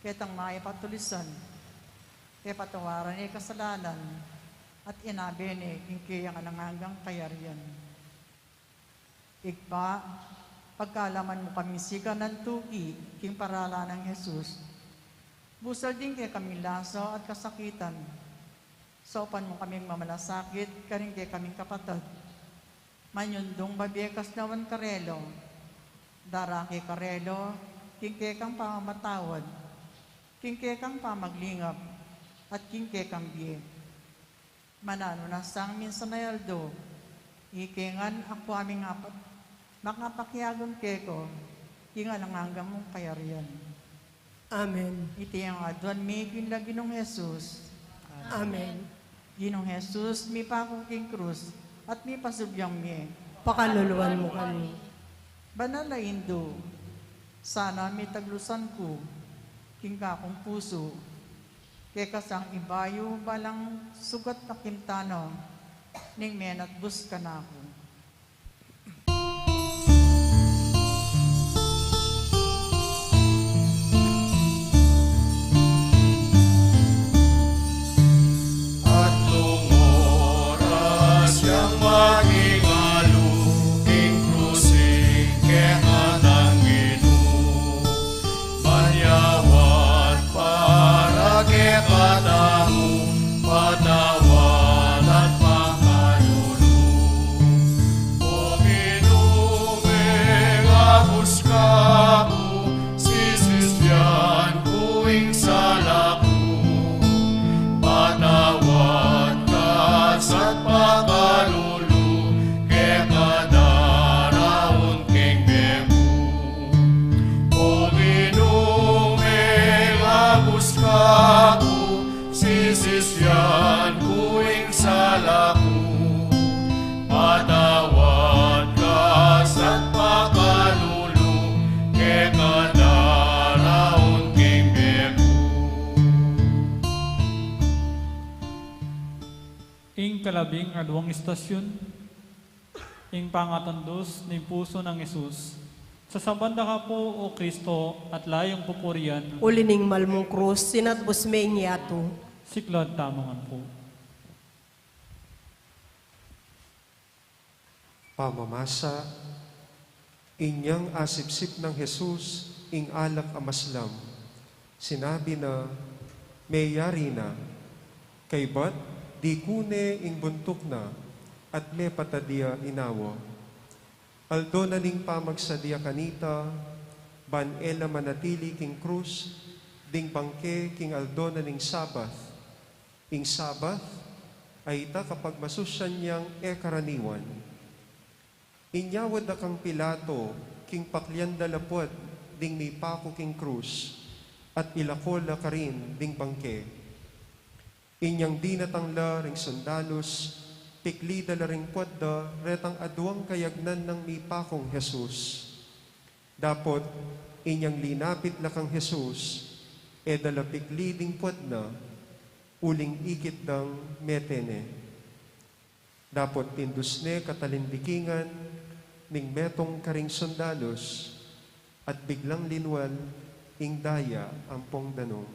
ketang mayap a tulisan, pepatawaran ne ing kasalanan, at inabe ne ing keyang alang anggang kayarian. Ibpa, pagkalaman mu kaming sikanan tuki king paralan nang Jesus, busal ding kekaming lasa at kasakitan, saupan mu kaming mamalasakit karing kekaming kapatad, manyundung mabie kasnawan karela, darake karela king kekang pamamatawad, king kekang pamaglingap, at king kekang bie. Mananu na sang minsan a aldo, ike ngan akua ming apat, makapakiagun keka, king alang angga mung kayarian. Amen. Iti ing aduan mi king lagyu nang Jesus. Amen. Ginung Jesus, mipaku king krus, at mipasubyang mie. Pakaluluan mu kami. Banal a Indu, sana mitaglusan ku, king kakung pusu, keka sang ibayu balang sugat a kimtana, ning menatbus kanaku. At nung oras yang maging alu, king krus ing kekatang Ginu, manyawad para kekatamu, patawad at pakalulu. O Ginu, mengabus ka ku, sisisyan ku ing sala ku, patawad ka at pakalulu, keka daraun king bie ku. O Ginu, mengabus ka ku, sisisyan ku ing sala ku, patawad ka at pakalulu, keka daraun king bie ku. Ing kalabing aduang istasyun, ing pangatandus ning pusu nang Jesus. Sasamban da ka pu, O Kristo, at layung pupurian. Uli ning malmung krus, sinatbus me ing yatu. Siklaud tamu ngan pu. Pamamasa. Inyang asipsip nang Jesus ing alak a maslam, sinabi na, "Meyari na." Kaybat, dikune ing buntuk na, at mepatad ya inawa. Aldo na ning pamagsadya kanita, ban e la manatili king krus, ding bangke king aldo na ning Sabat. Ing Sabat, a ita kapagmasusyan yang e karaniwan. Inyawad da kang Pilato, king paklian da lapud ding mipaku king krus, at ilako la karin ding bangke. Inyang dinatang la ring sundalus, pikli da la ring puad da retang aduang kayagnan nang mipakung Jesus. Dapot inyang linapit la kang Jesus, e da la pikli ding puad na, uling ikit dang mete ne. Dapot tindus ne katalindikingan ning metung karing sundalus, at biglang linwal ing daya ampong danum.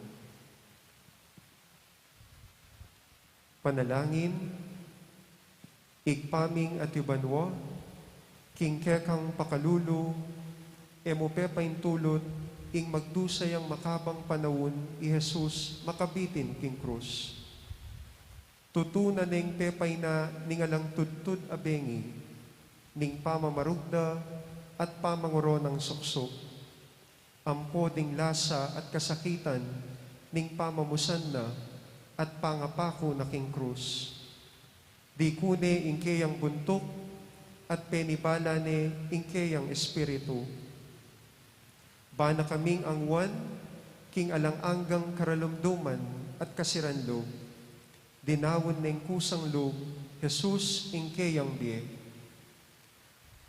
Panalangin. Ibpa ming atiu banua, king kekang pakalulu, e mu pepaintulut ing magdusa yang makabang panaun i Jesus makabitin king krus. Tutu na neng pepaina ning alang tudtud a bengi, ning pamamarug da at pamangoro nang suksuk, ampo ding lasa at kasakitan ning pamamusan na at pangapaku na king krus. Diku ne ing keyang buntuk at penibala ne ing keyang espiritu. Ba na kaming angwan king alang anggang karalumduman at kasiran lub, dinaun neng kusang lub Jesus ing keyang bie.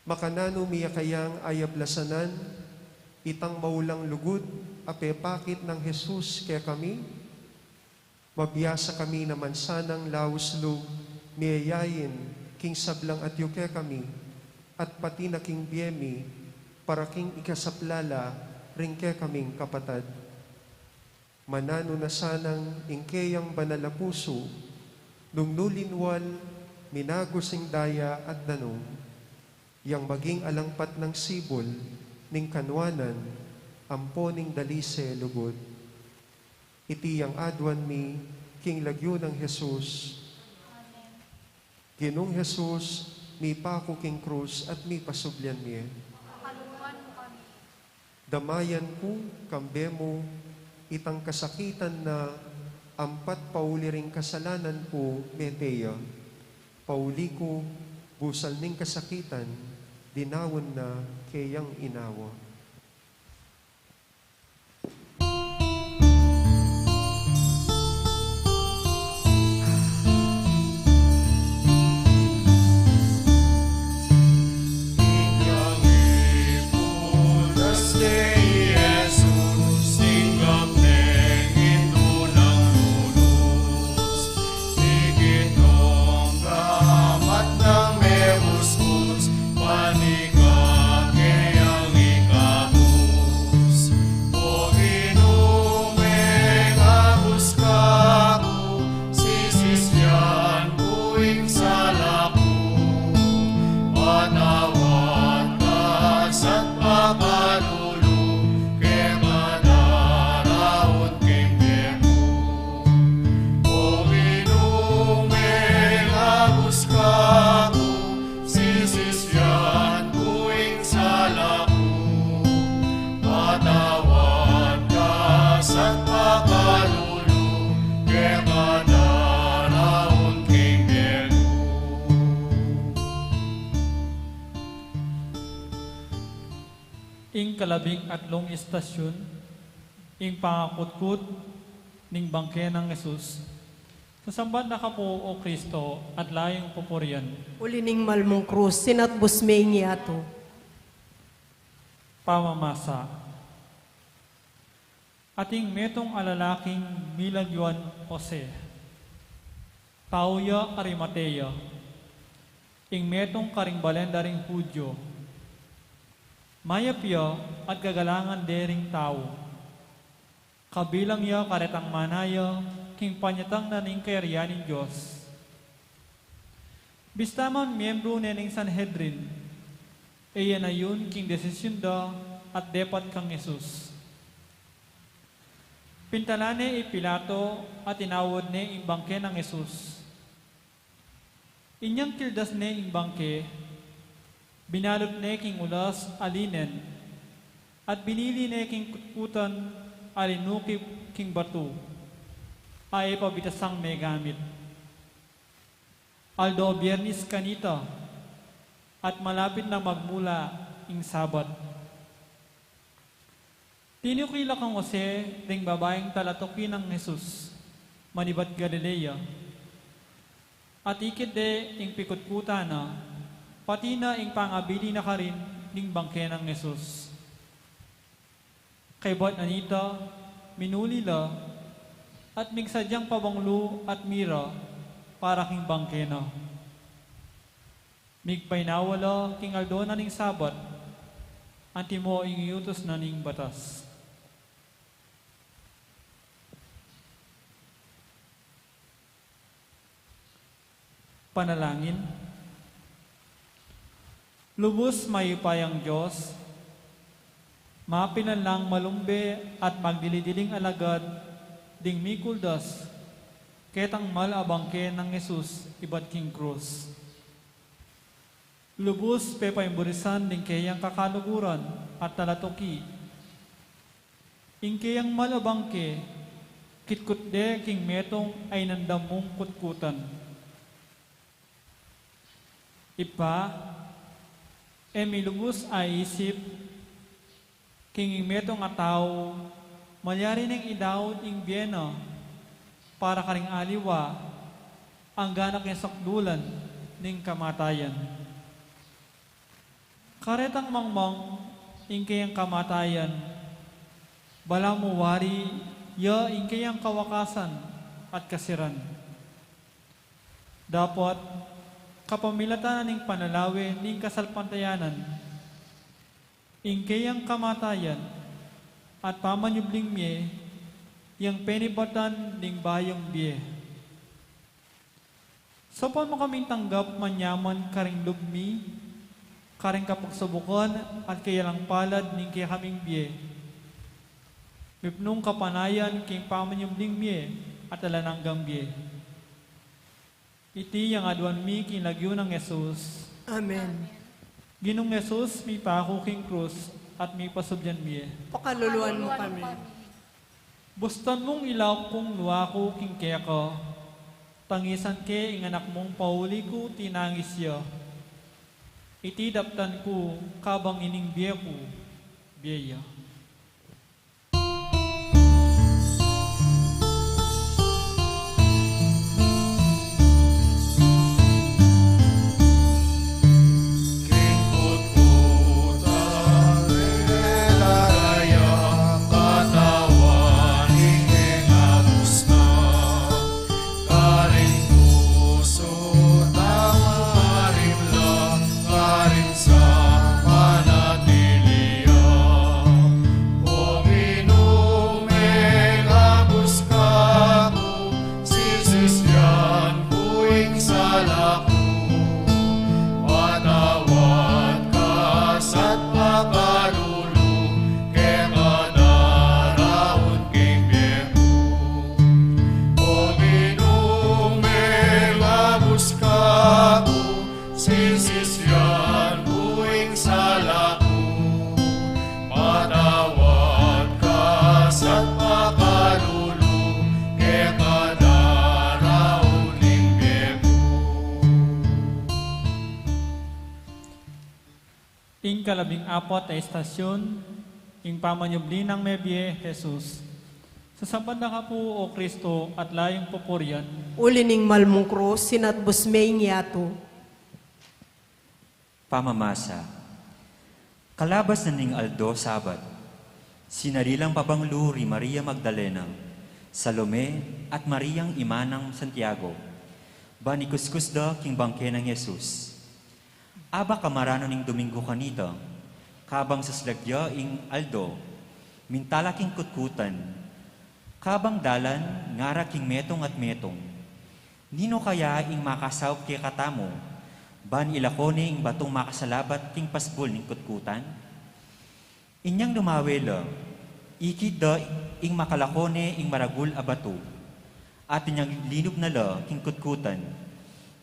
Makananu mi ya kayang ayablasanan itang maulang lugud a pepakit nang Jesus kekami? Mabiasa kami naman sanang laus lub miyayain king sablang atiu kekami at pati na king bie mi para king ikasapla la ring kekaming kapatad. Mananu na sanang ing keyang banal a pusu, nung nu linwal, minagus ing daya at danum, yang maging alang patnang sibul ning kanuanan ampo ning dalise lugud. Iti yang aduan mi king lagyu nang Jesus. Ginung Jesus, mipaku king krus at mipasublian mie. Pakaluluan mu kami. Damayan ku, kambe mu, itang kasakitan na ampat pauli ring kasalanan ku mete ya. Pauli ku, busal ning kasakitan, dinaun na keyang inawa. Panikake yang ikabus, O Ginu, mengabus ka ku, sisisian ku ing sala ku, patawad ka sa pakalulu, keka daraun king bie ku. O Ginu, mengabus ka ku, sisisian ku ing sala ku, patawad ka sa pakalulu, keka daraun king bie ku. Ing kalabing atlung istasyun, ing pangakutkut ning bangke nang Jesus. Sasamban da ka pu, O Kristo, at layung pupurian. Uli ning mal mung krus, sinatbus me ing yatu. Pamamasa. Ating metung a lalaking milagyuan Jose, tau ya Arimatea, ing metung karing balen da ring Judio. Mayap ya at gagalangan de ring tau. Kabilang ya karetang manaya king panyatang na ning kayarian ning Dios. Bista man miyembru ne ning Sanhedrin, e ya nayun king desisyun da at depat kang Jesus. Pintalan ne i Pilato at inawad ne ing bangke nang Jesus. Inyang kildas ne ing bangke, binalut ne king ulas a linen, at binili ne king kutkutan a linukip king batu, a e pa bitasang megamit. Aldo Biernis kanita, at malapit na magmula ing Sabat. Tinuki la kang Jose ding babaing talatuki nang Jesus, manibat Galilea. At ikit de ing pikutkutan na, pati na ing pangabili na karin ding bangke nang Jesus. Kaybat na nita, minuli la, at migsadyang pabanglu at mira para king bangke na. Migpainawa la king aldo na ning Sabat, antimo ing iutus na ning batas. Panalangin. Lubus mayupayang Dios, mapilan lang malumbe at magdili-diling alagad ding mikuldas ketang mal a bangke nang Jesus ibat king krus. Lubus pepaimburusan ding keyang kakaluguran at talatuki ing keyang mal a bangke, kitkut de king metung a inandam mung kutkutan. Ibpa, e mi lubus a isip king ing metung a tau malyari neng idaut ing bie na para karing aliwa anggana king sakdulan ning kamatayan. Karetang mangmang ing keyang kamatayan, balamu wari ya ing keyang kawakasan at kasiran. Dapot kapamilatan na ning panlalawe ning kasalpantayanan, ing keyang kamatayan at pamanyubling mie yang penibatan ning bayung bie. Saupan mu kaming tanggap manyaman karing lub mi, karing kapagsubukan at kayalang palad ning kekaming bie. Mipnung kapanayan king pamanyubling mie at alang anggang bie. Iti yang aduan mi king lagyu nang Jesus. Amen. Ginung Jesus, mipaku king krus at mipasubyan mie. Pakaluluan mu kami. Bustan mung ilauk kung lua ku king keka, tangisan ke ing anak mung pauli ku tinangis ya. Iti daptan ku kabang ining bie ku, bie ya. Sisisian ku ing sala ku, patawad ka sa pakalulu, keka daraun king bie ku. O Ginu, mengabus ka ku, sisisian ku ing sala ku, patawad ka sa pakalulu, keka daraun ing bie ku. Ing kalabing apat a estasyun, ing pamanyubli nang mebie Jesus. Sasabat na ka pu, O Kristo, at layung pupurian. Uli ning mal mung krus, sinatbus me ing yatu. Pamamasa. Kalabas na ning aldo Sabat, sinari lang pabanglu ri Maria Magdalena, Salome, at Mariang ima nang Santiago, ban ikuskus da king bangke nang Jesus. Aba kamaranu ning Domingo kanita, kabang saslag ya ing aldo, minta la king kutkutan, kabang dalan ngara king metung at metung. Ninu kaya ing makasaup kekatamu, ban ilako ne ing batung makasalabat king pasbul ning kutkutan? Inyang lumawe la, ikit da ing makalako ne ing maragul a batu, at inyang linub na la king kutkutan,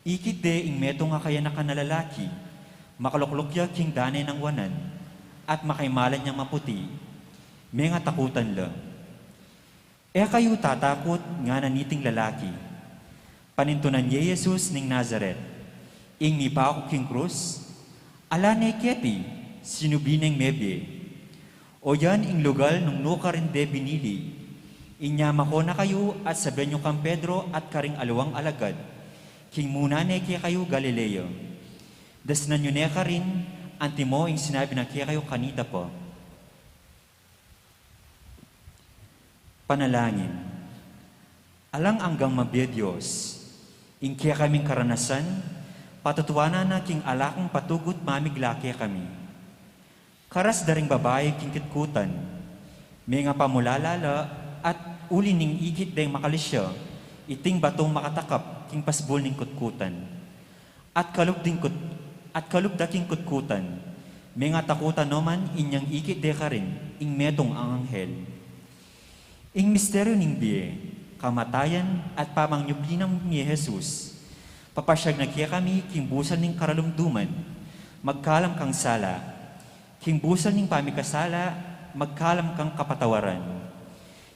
ikit de ing metung a kayanakan a lalaki, makalukluk ya king dane nang wanan, at makaimalan yang maputi, mengatakutan la. E kayu tatakut, ngana niting lalaki. Panintunan ye Jesus ning Nazaret, ing mipaku king krus, ala ne keti, sinubli neng mebie. O yan ing lugal nung nukarin de binili. Inya mako na kayu at sabian yu kang Pedro at karing aliwang alagad, king muna ne kekayu Galilea. Dasnan yu ne karin, antimo ing sinabi nang kekayu kanita pa. Panalangin. Alang anggang mabie Dios, ing kekaming karanasan, patutuanan na king ala kang patugut mamigla kekami. Karas da ring babai king kutkutan, menga pamulala la at uli ning ikit deng makalisya, iting batung makatakap king pasbul ning kutkutan. At kalub ding kut-, at kalub da king kutkutan, menga takutan no man inyang ikit de karin ing metung a anghel. Ing misteryu ning bie, kamatayan at pamanyubli nang mi Jesus, papasyag na kekami king busal ning karalumduman, magkalam kang sala, king busal ning pamikasala, magkalam kang kapatawaran,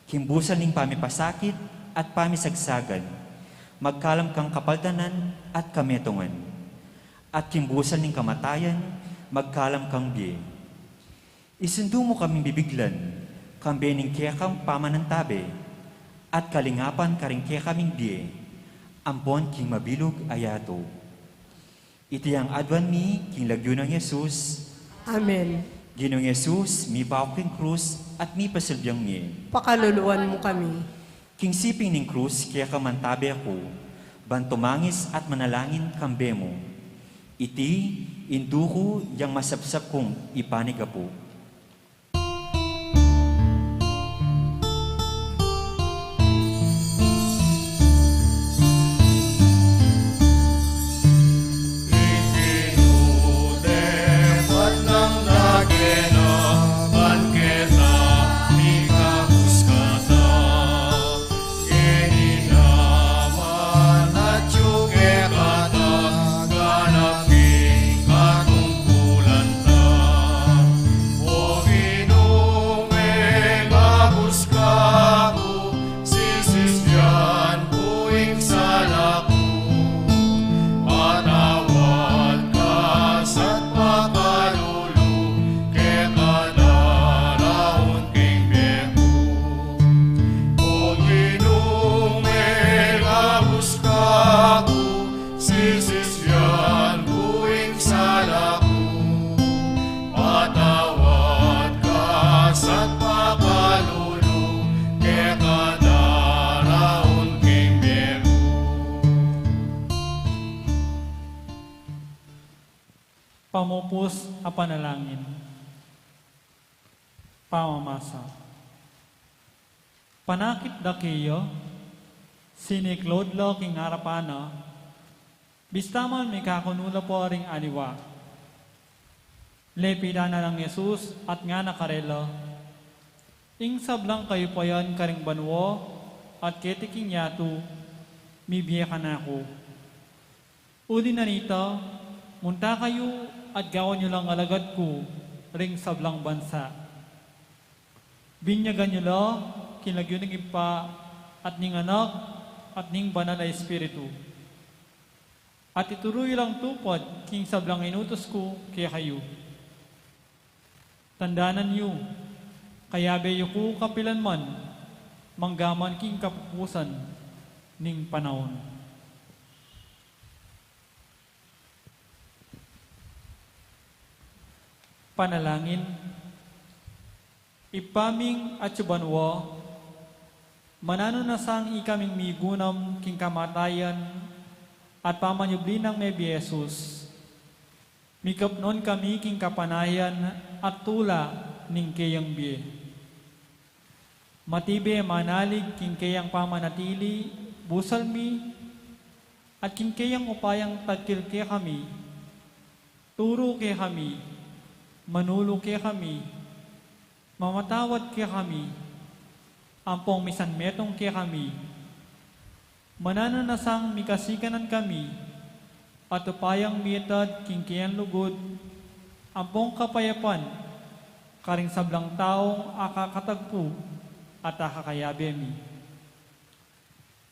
king busal ning pamipasakit at pamisagsagan, magkalam kang kapaldanan at kametungan, at king busal ning kamatayan, magkalam kang bie. Isundu mu kaming bibiglan, kambe ning kekang pamanantabe, at kalingapan karing kekaming bie, ampon king mabilug a yatu. Iti yang aduan mi, king lagyu nang Jesus. Amen. Ginung Jesus, mipaku king krus, at mipasilbi ing mie. Pakaluluan mu kami. King siping ning krus, keka mantabe ku, ban tumangis at manalangin kambe mu. Iti, ing duku yang masapsap kung ipanigapu. Patawad ka sa pakalulu, keka daraun king bie ku. O Ginu, mengabus ka ku, sisisian ku ing sala ku. Patawad ka sa pakalulu, keka daraun king bie ku. Pamupus a panalangin. Pamamasa. Panakit da keya, siniklaud la king arapan na, bista man mikakunu la pa ring aliwa. Lepitan na nang Jesus at ngana karela, ing sablang kayupayan karing banua at keti king yatu, mibie kanaku. Uli na nita, munta kayu at gawan yu lang alagad ku ring sablang bansa. Binyagan yu la king lagyu ning Ibpa at ning Anak at ning Banal a Espiritu. At ituru yu lang tupad king sablang inutus ku kekayu. Tandanan yu, kayabe yu ku kapilan man, manggaman king kapupusan ning panaun. Panalangin. Ibpa ming atsu banua, mananu na sang ikaming migunam king kamatayan at pamanyubli nang mebie Jesus. Mikapnun kami king kapanayan at tula ning keyang bie. Matibe manalig king keyang pamanatili, busal mi, at king keyang upayang tagkil kekami, turu kekami, manulu kekami, mamatawad kekami, ampong misanmetung kekami. Mananu na sang mikasikanan kami, at upayang mitad king keyang lugud, ampong kapayapan, karing sablang taung akakatagpu, at akakayabe mi.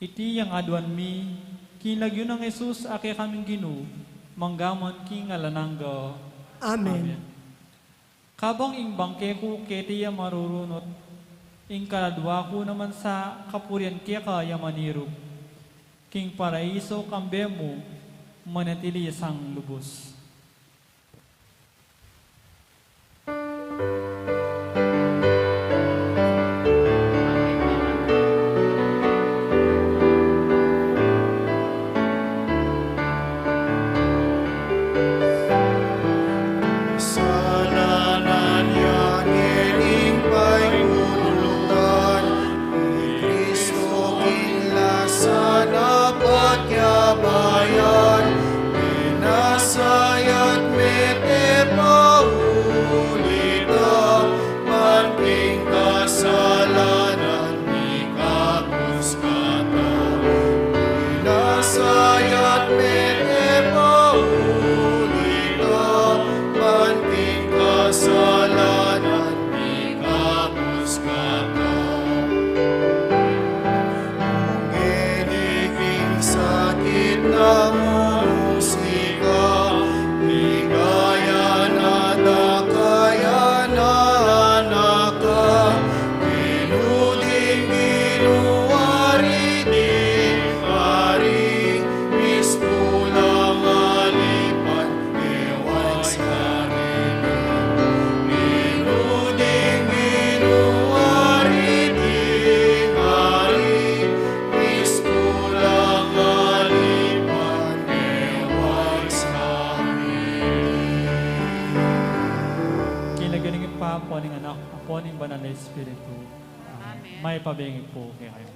Iti yang aduan mi, king lagyu nang Jesus a kekaming Ginu, manggaman king alang angga. Amen. Amen. Kabang ing bangke ku keti ya marurunut, ing kaladua ku naman sa kapurian keka ya manirup. King paraiso kambe mu manatili ya sang lubus. Kasalanan ya ngening paimulutan, i Kristo king lasa na patyabayan, binasa ya't mete pa ulit a, ban king kasalanan mikabus kata. Binasa ya't mete pa ulit a, ban king kasalanan mikabus kata. Ngeni king sakit na musika, ligaya na daka ya na anak ka, Ginu ding Ginu, Ari ding ari, mistulang alipan, King lagyu ning Ibpa, ampo ning Anak, ampo ning Banal a Espiritu. Amen. Mayap a bengi pu kekayu.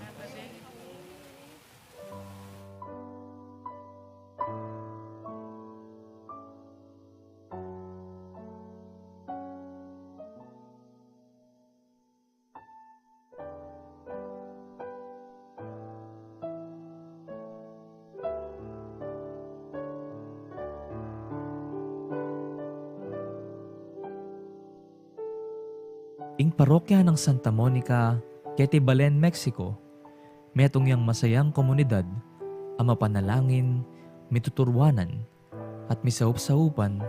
Ing parokya nang Santa Monica, keti Belen, Mexico, metung yang masayang komunidad a mapanalangin, mituturwanan, at misaup-saupan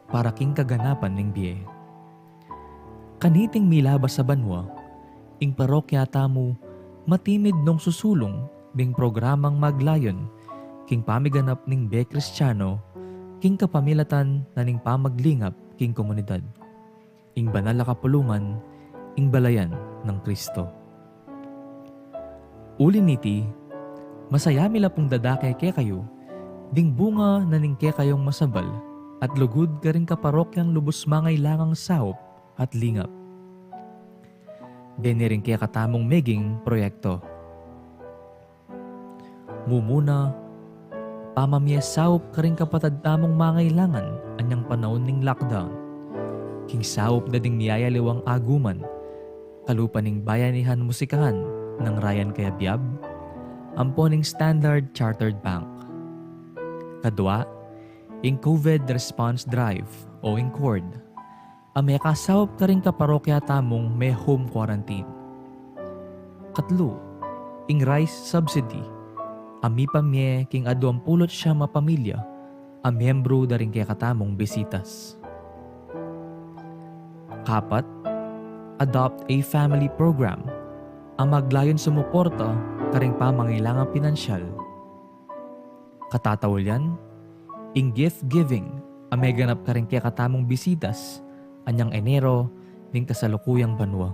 para king kaganapan ning bie. Kaniting milabas a banua, ing parokya tamu matimid nung susulung ding programang maglayun king pamiganap ning bie Kristiano king kapamilatan na ning pamaglingap king komunidad. Ing banal a kapulungan, ing balayan nang Kristo. Uli niti, masaya mi la pung dadake kekayu ding bunga na ning kekayung masabal at lugud karing kaparokyang lubus mangailangang saup at lingap. Deni ring kekatamung meging proyekto. Mumuna, pamamie saup karing kapatad tamung mangailangan anyang panaun ning lockdown. King saup da ding miyayaliwang aguman, kalupa ning Bayanihan Musikahan nang Ryan Cayabyab, ampo ning Standard Chartered Bank. Kadua, ing COVID Response Drive o ing cord a mekasaup karing kaparokya tamung me-home quarantine. Katlu, ing rice subsidy a mipamie king aduang pulu't siyam a pamilya a miyembru da ring kekatamung Bisitas. Kapat, Adopt a Family Program a maglayun sumuporta karing pamangailangang pinansyal. Katataulian, ing gift giving a meganap karing kekatamung Bisitas anyang Enero ning kasalukuyang banua.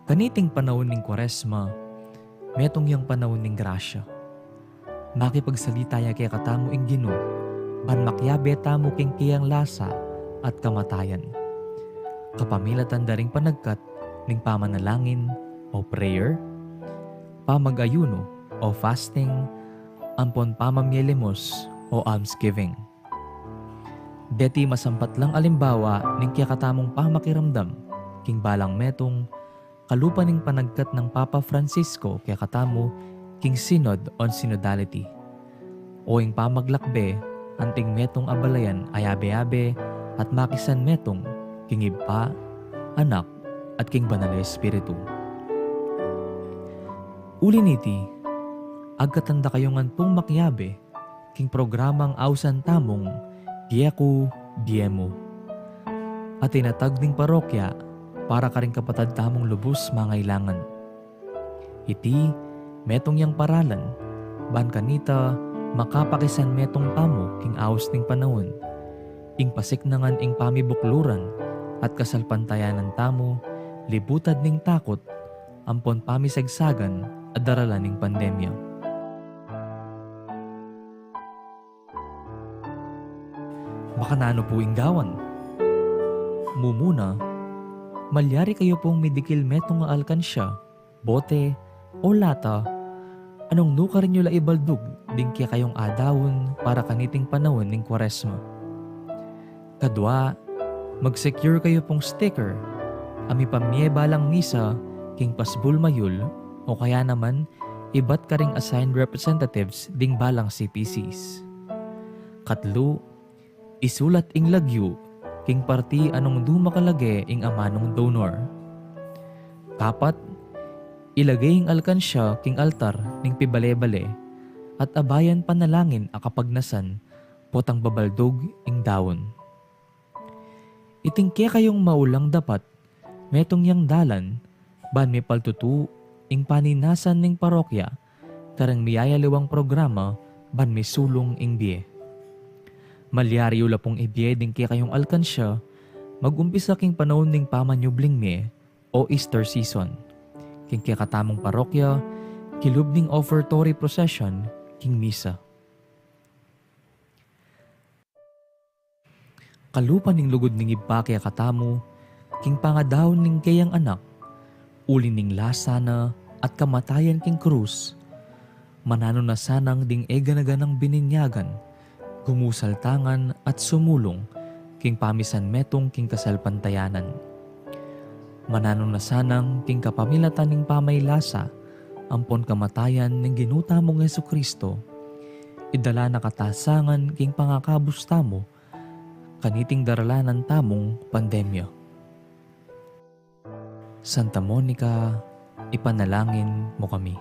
Kaniting panaun ning Kuaresma, metung yang panaun ning grasya. Makipagsalita ya kekatamu ing Ginu, ban makiabe tamu king keyang lasa at kamatayan, kapamilatan da ring panagkat ning pamanalangin o prayer, pamag-ayunu o fasting, ampon pamamie limos o almsgiving. Deti masampat lang alimbawa ning kekatamung pamakiramdam king balang metung, kalupa ning panagkat nang Papa Francisco kekatamu king Synod on Synodality, o ing pamaglakbe anting metung a balayan a yabe-yabe at makisan metung king Ibpa, Anak, at king Banal a Espiritu. Uli niti, agkatan da kayu ngan pung makiabe king programang ausan tamung Bie Ku, Bie Mu. a tinatag ning parokya para karing kapatad tamung lubus mangailangan. Iti metung yang paralan, ban kanita makapakisanmetung tamu king aus ning panaun, ing pasiknangan ing pamibukluran at kasalpantayanan tamu, libutad ning takut ampon pamisagsagan a daralan ning pandemya. Makananu pu ing gawan? Mumuna, malyari kayu pung midikil metung a alkansya, bote, o lata, a nung nukarin yu la ibaldug ding kekayung adaun para kaniting panaun ning Kuaresma. Kadua, mag-secure kayu pung sticker a mipamye balang misa king pasbul mayul o kaya naman ibat karing assigned representatives ding balang C P Cs. Katlu, isulat ing lagyu king parti a nung dumakalage ing amanung donor. Kapat, ilage ing alkansya king altar ning pibale-bale at abayan panalangin a kapagnasan potang babaldug ing daun. Iting kekayung maulang dapat metung yang dalan ban mipaltutu ing paninasan ning parokya kareng miyayaliwang programa ban misulung ing bie. Malyari yu la pung ibie ding kekayung alkansya mag-umpisa king panaun ning pamanyubling mie o Easter season king kekatamung parokya kilub ning offertory procession king misa. Kalupa ning lugud ning Ibpa kekatamu king pangadaun ning keyang Anak, uli ning lasa na at kamatayan king krus, mananu na sanang ding e gana-ganang bininyagan, gumusaltangan at sumulung king pamisanmetung king kasalpantayanan. Mananu na sanang king kapamilatan ning pamaylasa ampon kamatayan ning Ginu tamung Jesucristo, idala na katasangan king pangakabus tamu kaniting daralanan tamung pandemya. Santa Monica, ipanalangin mo kami.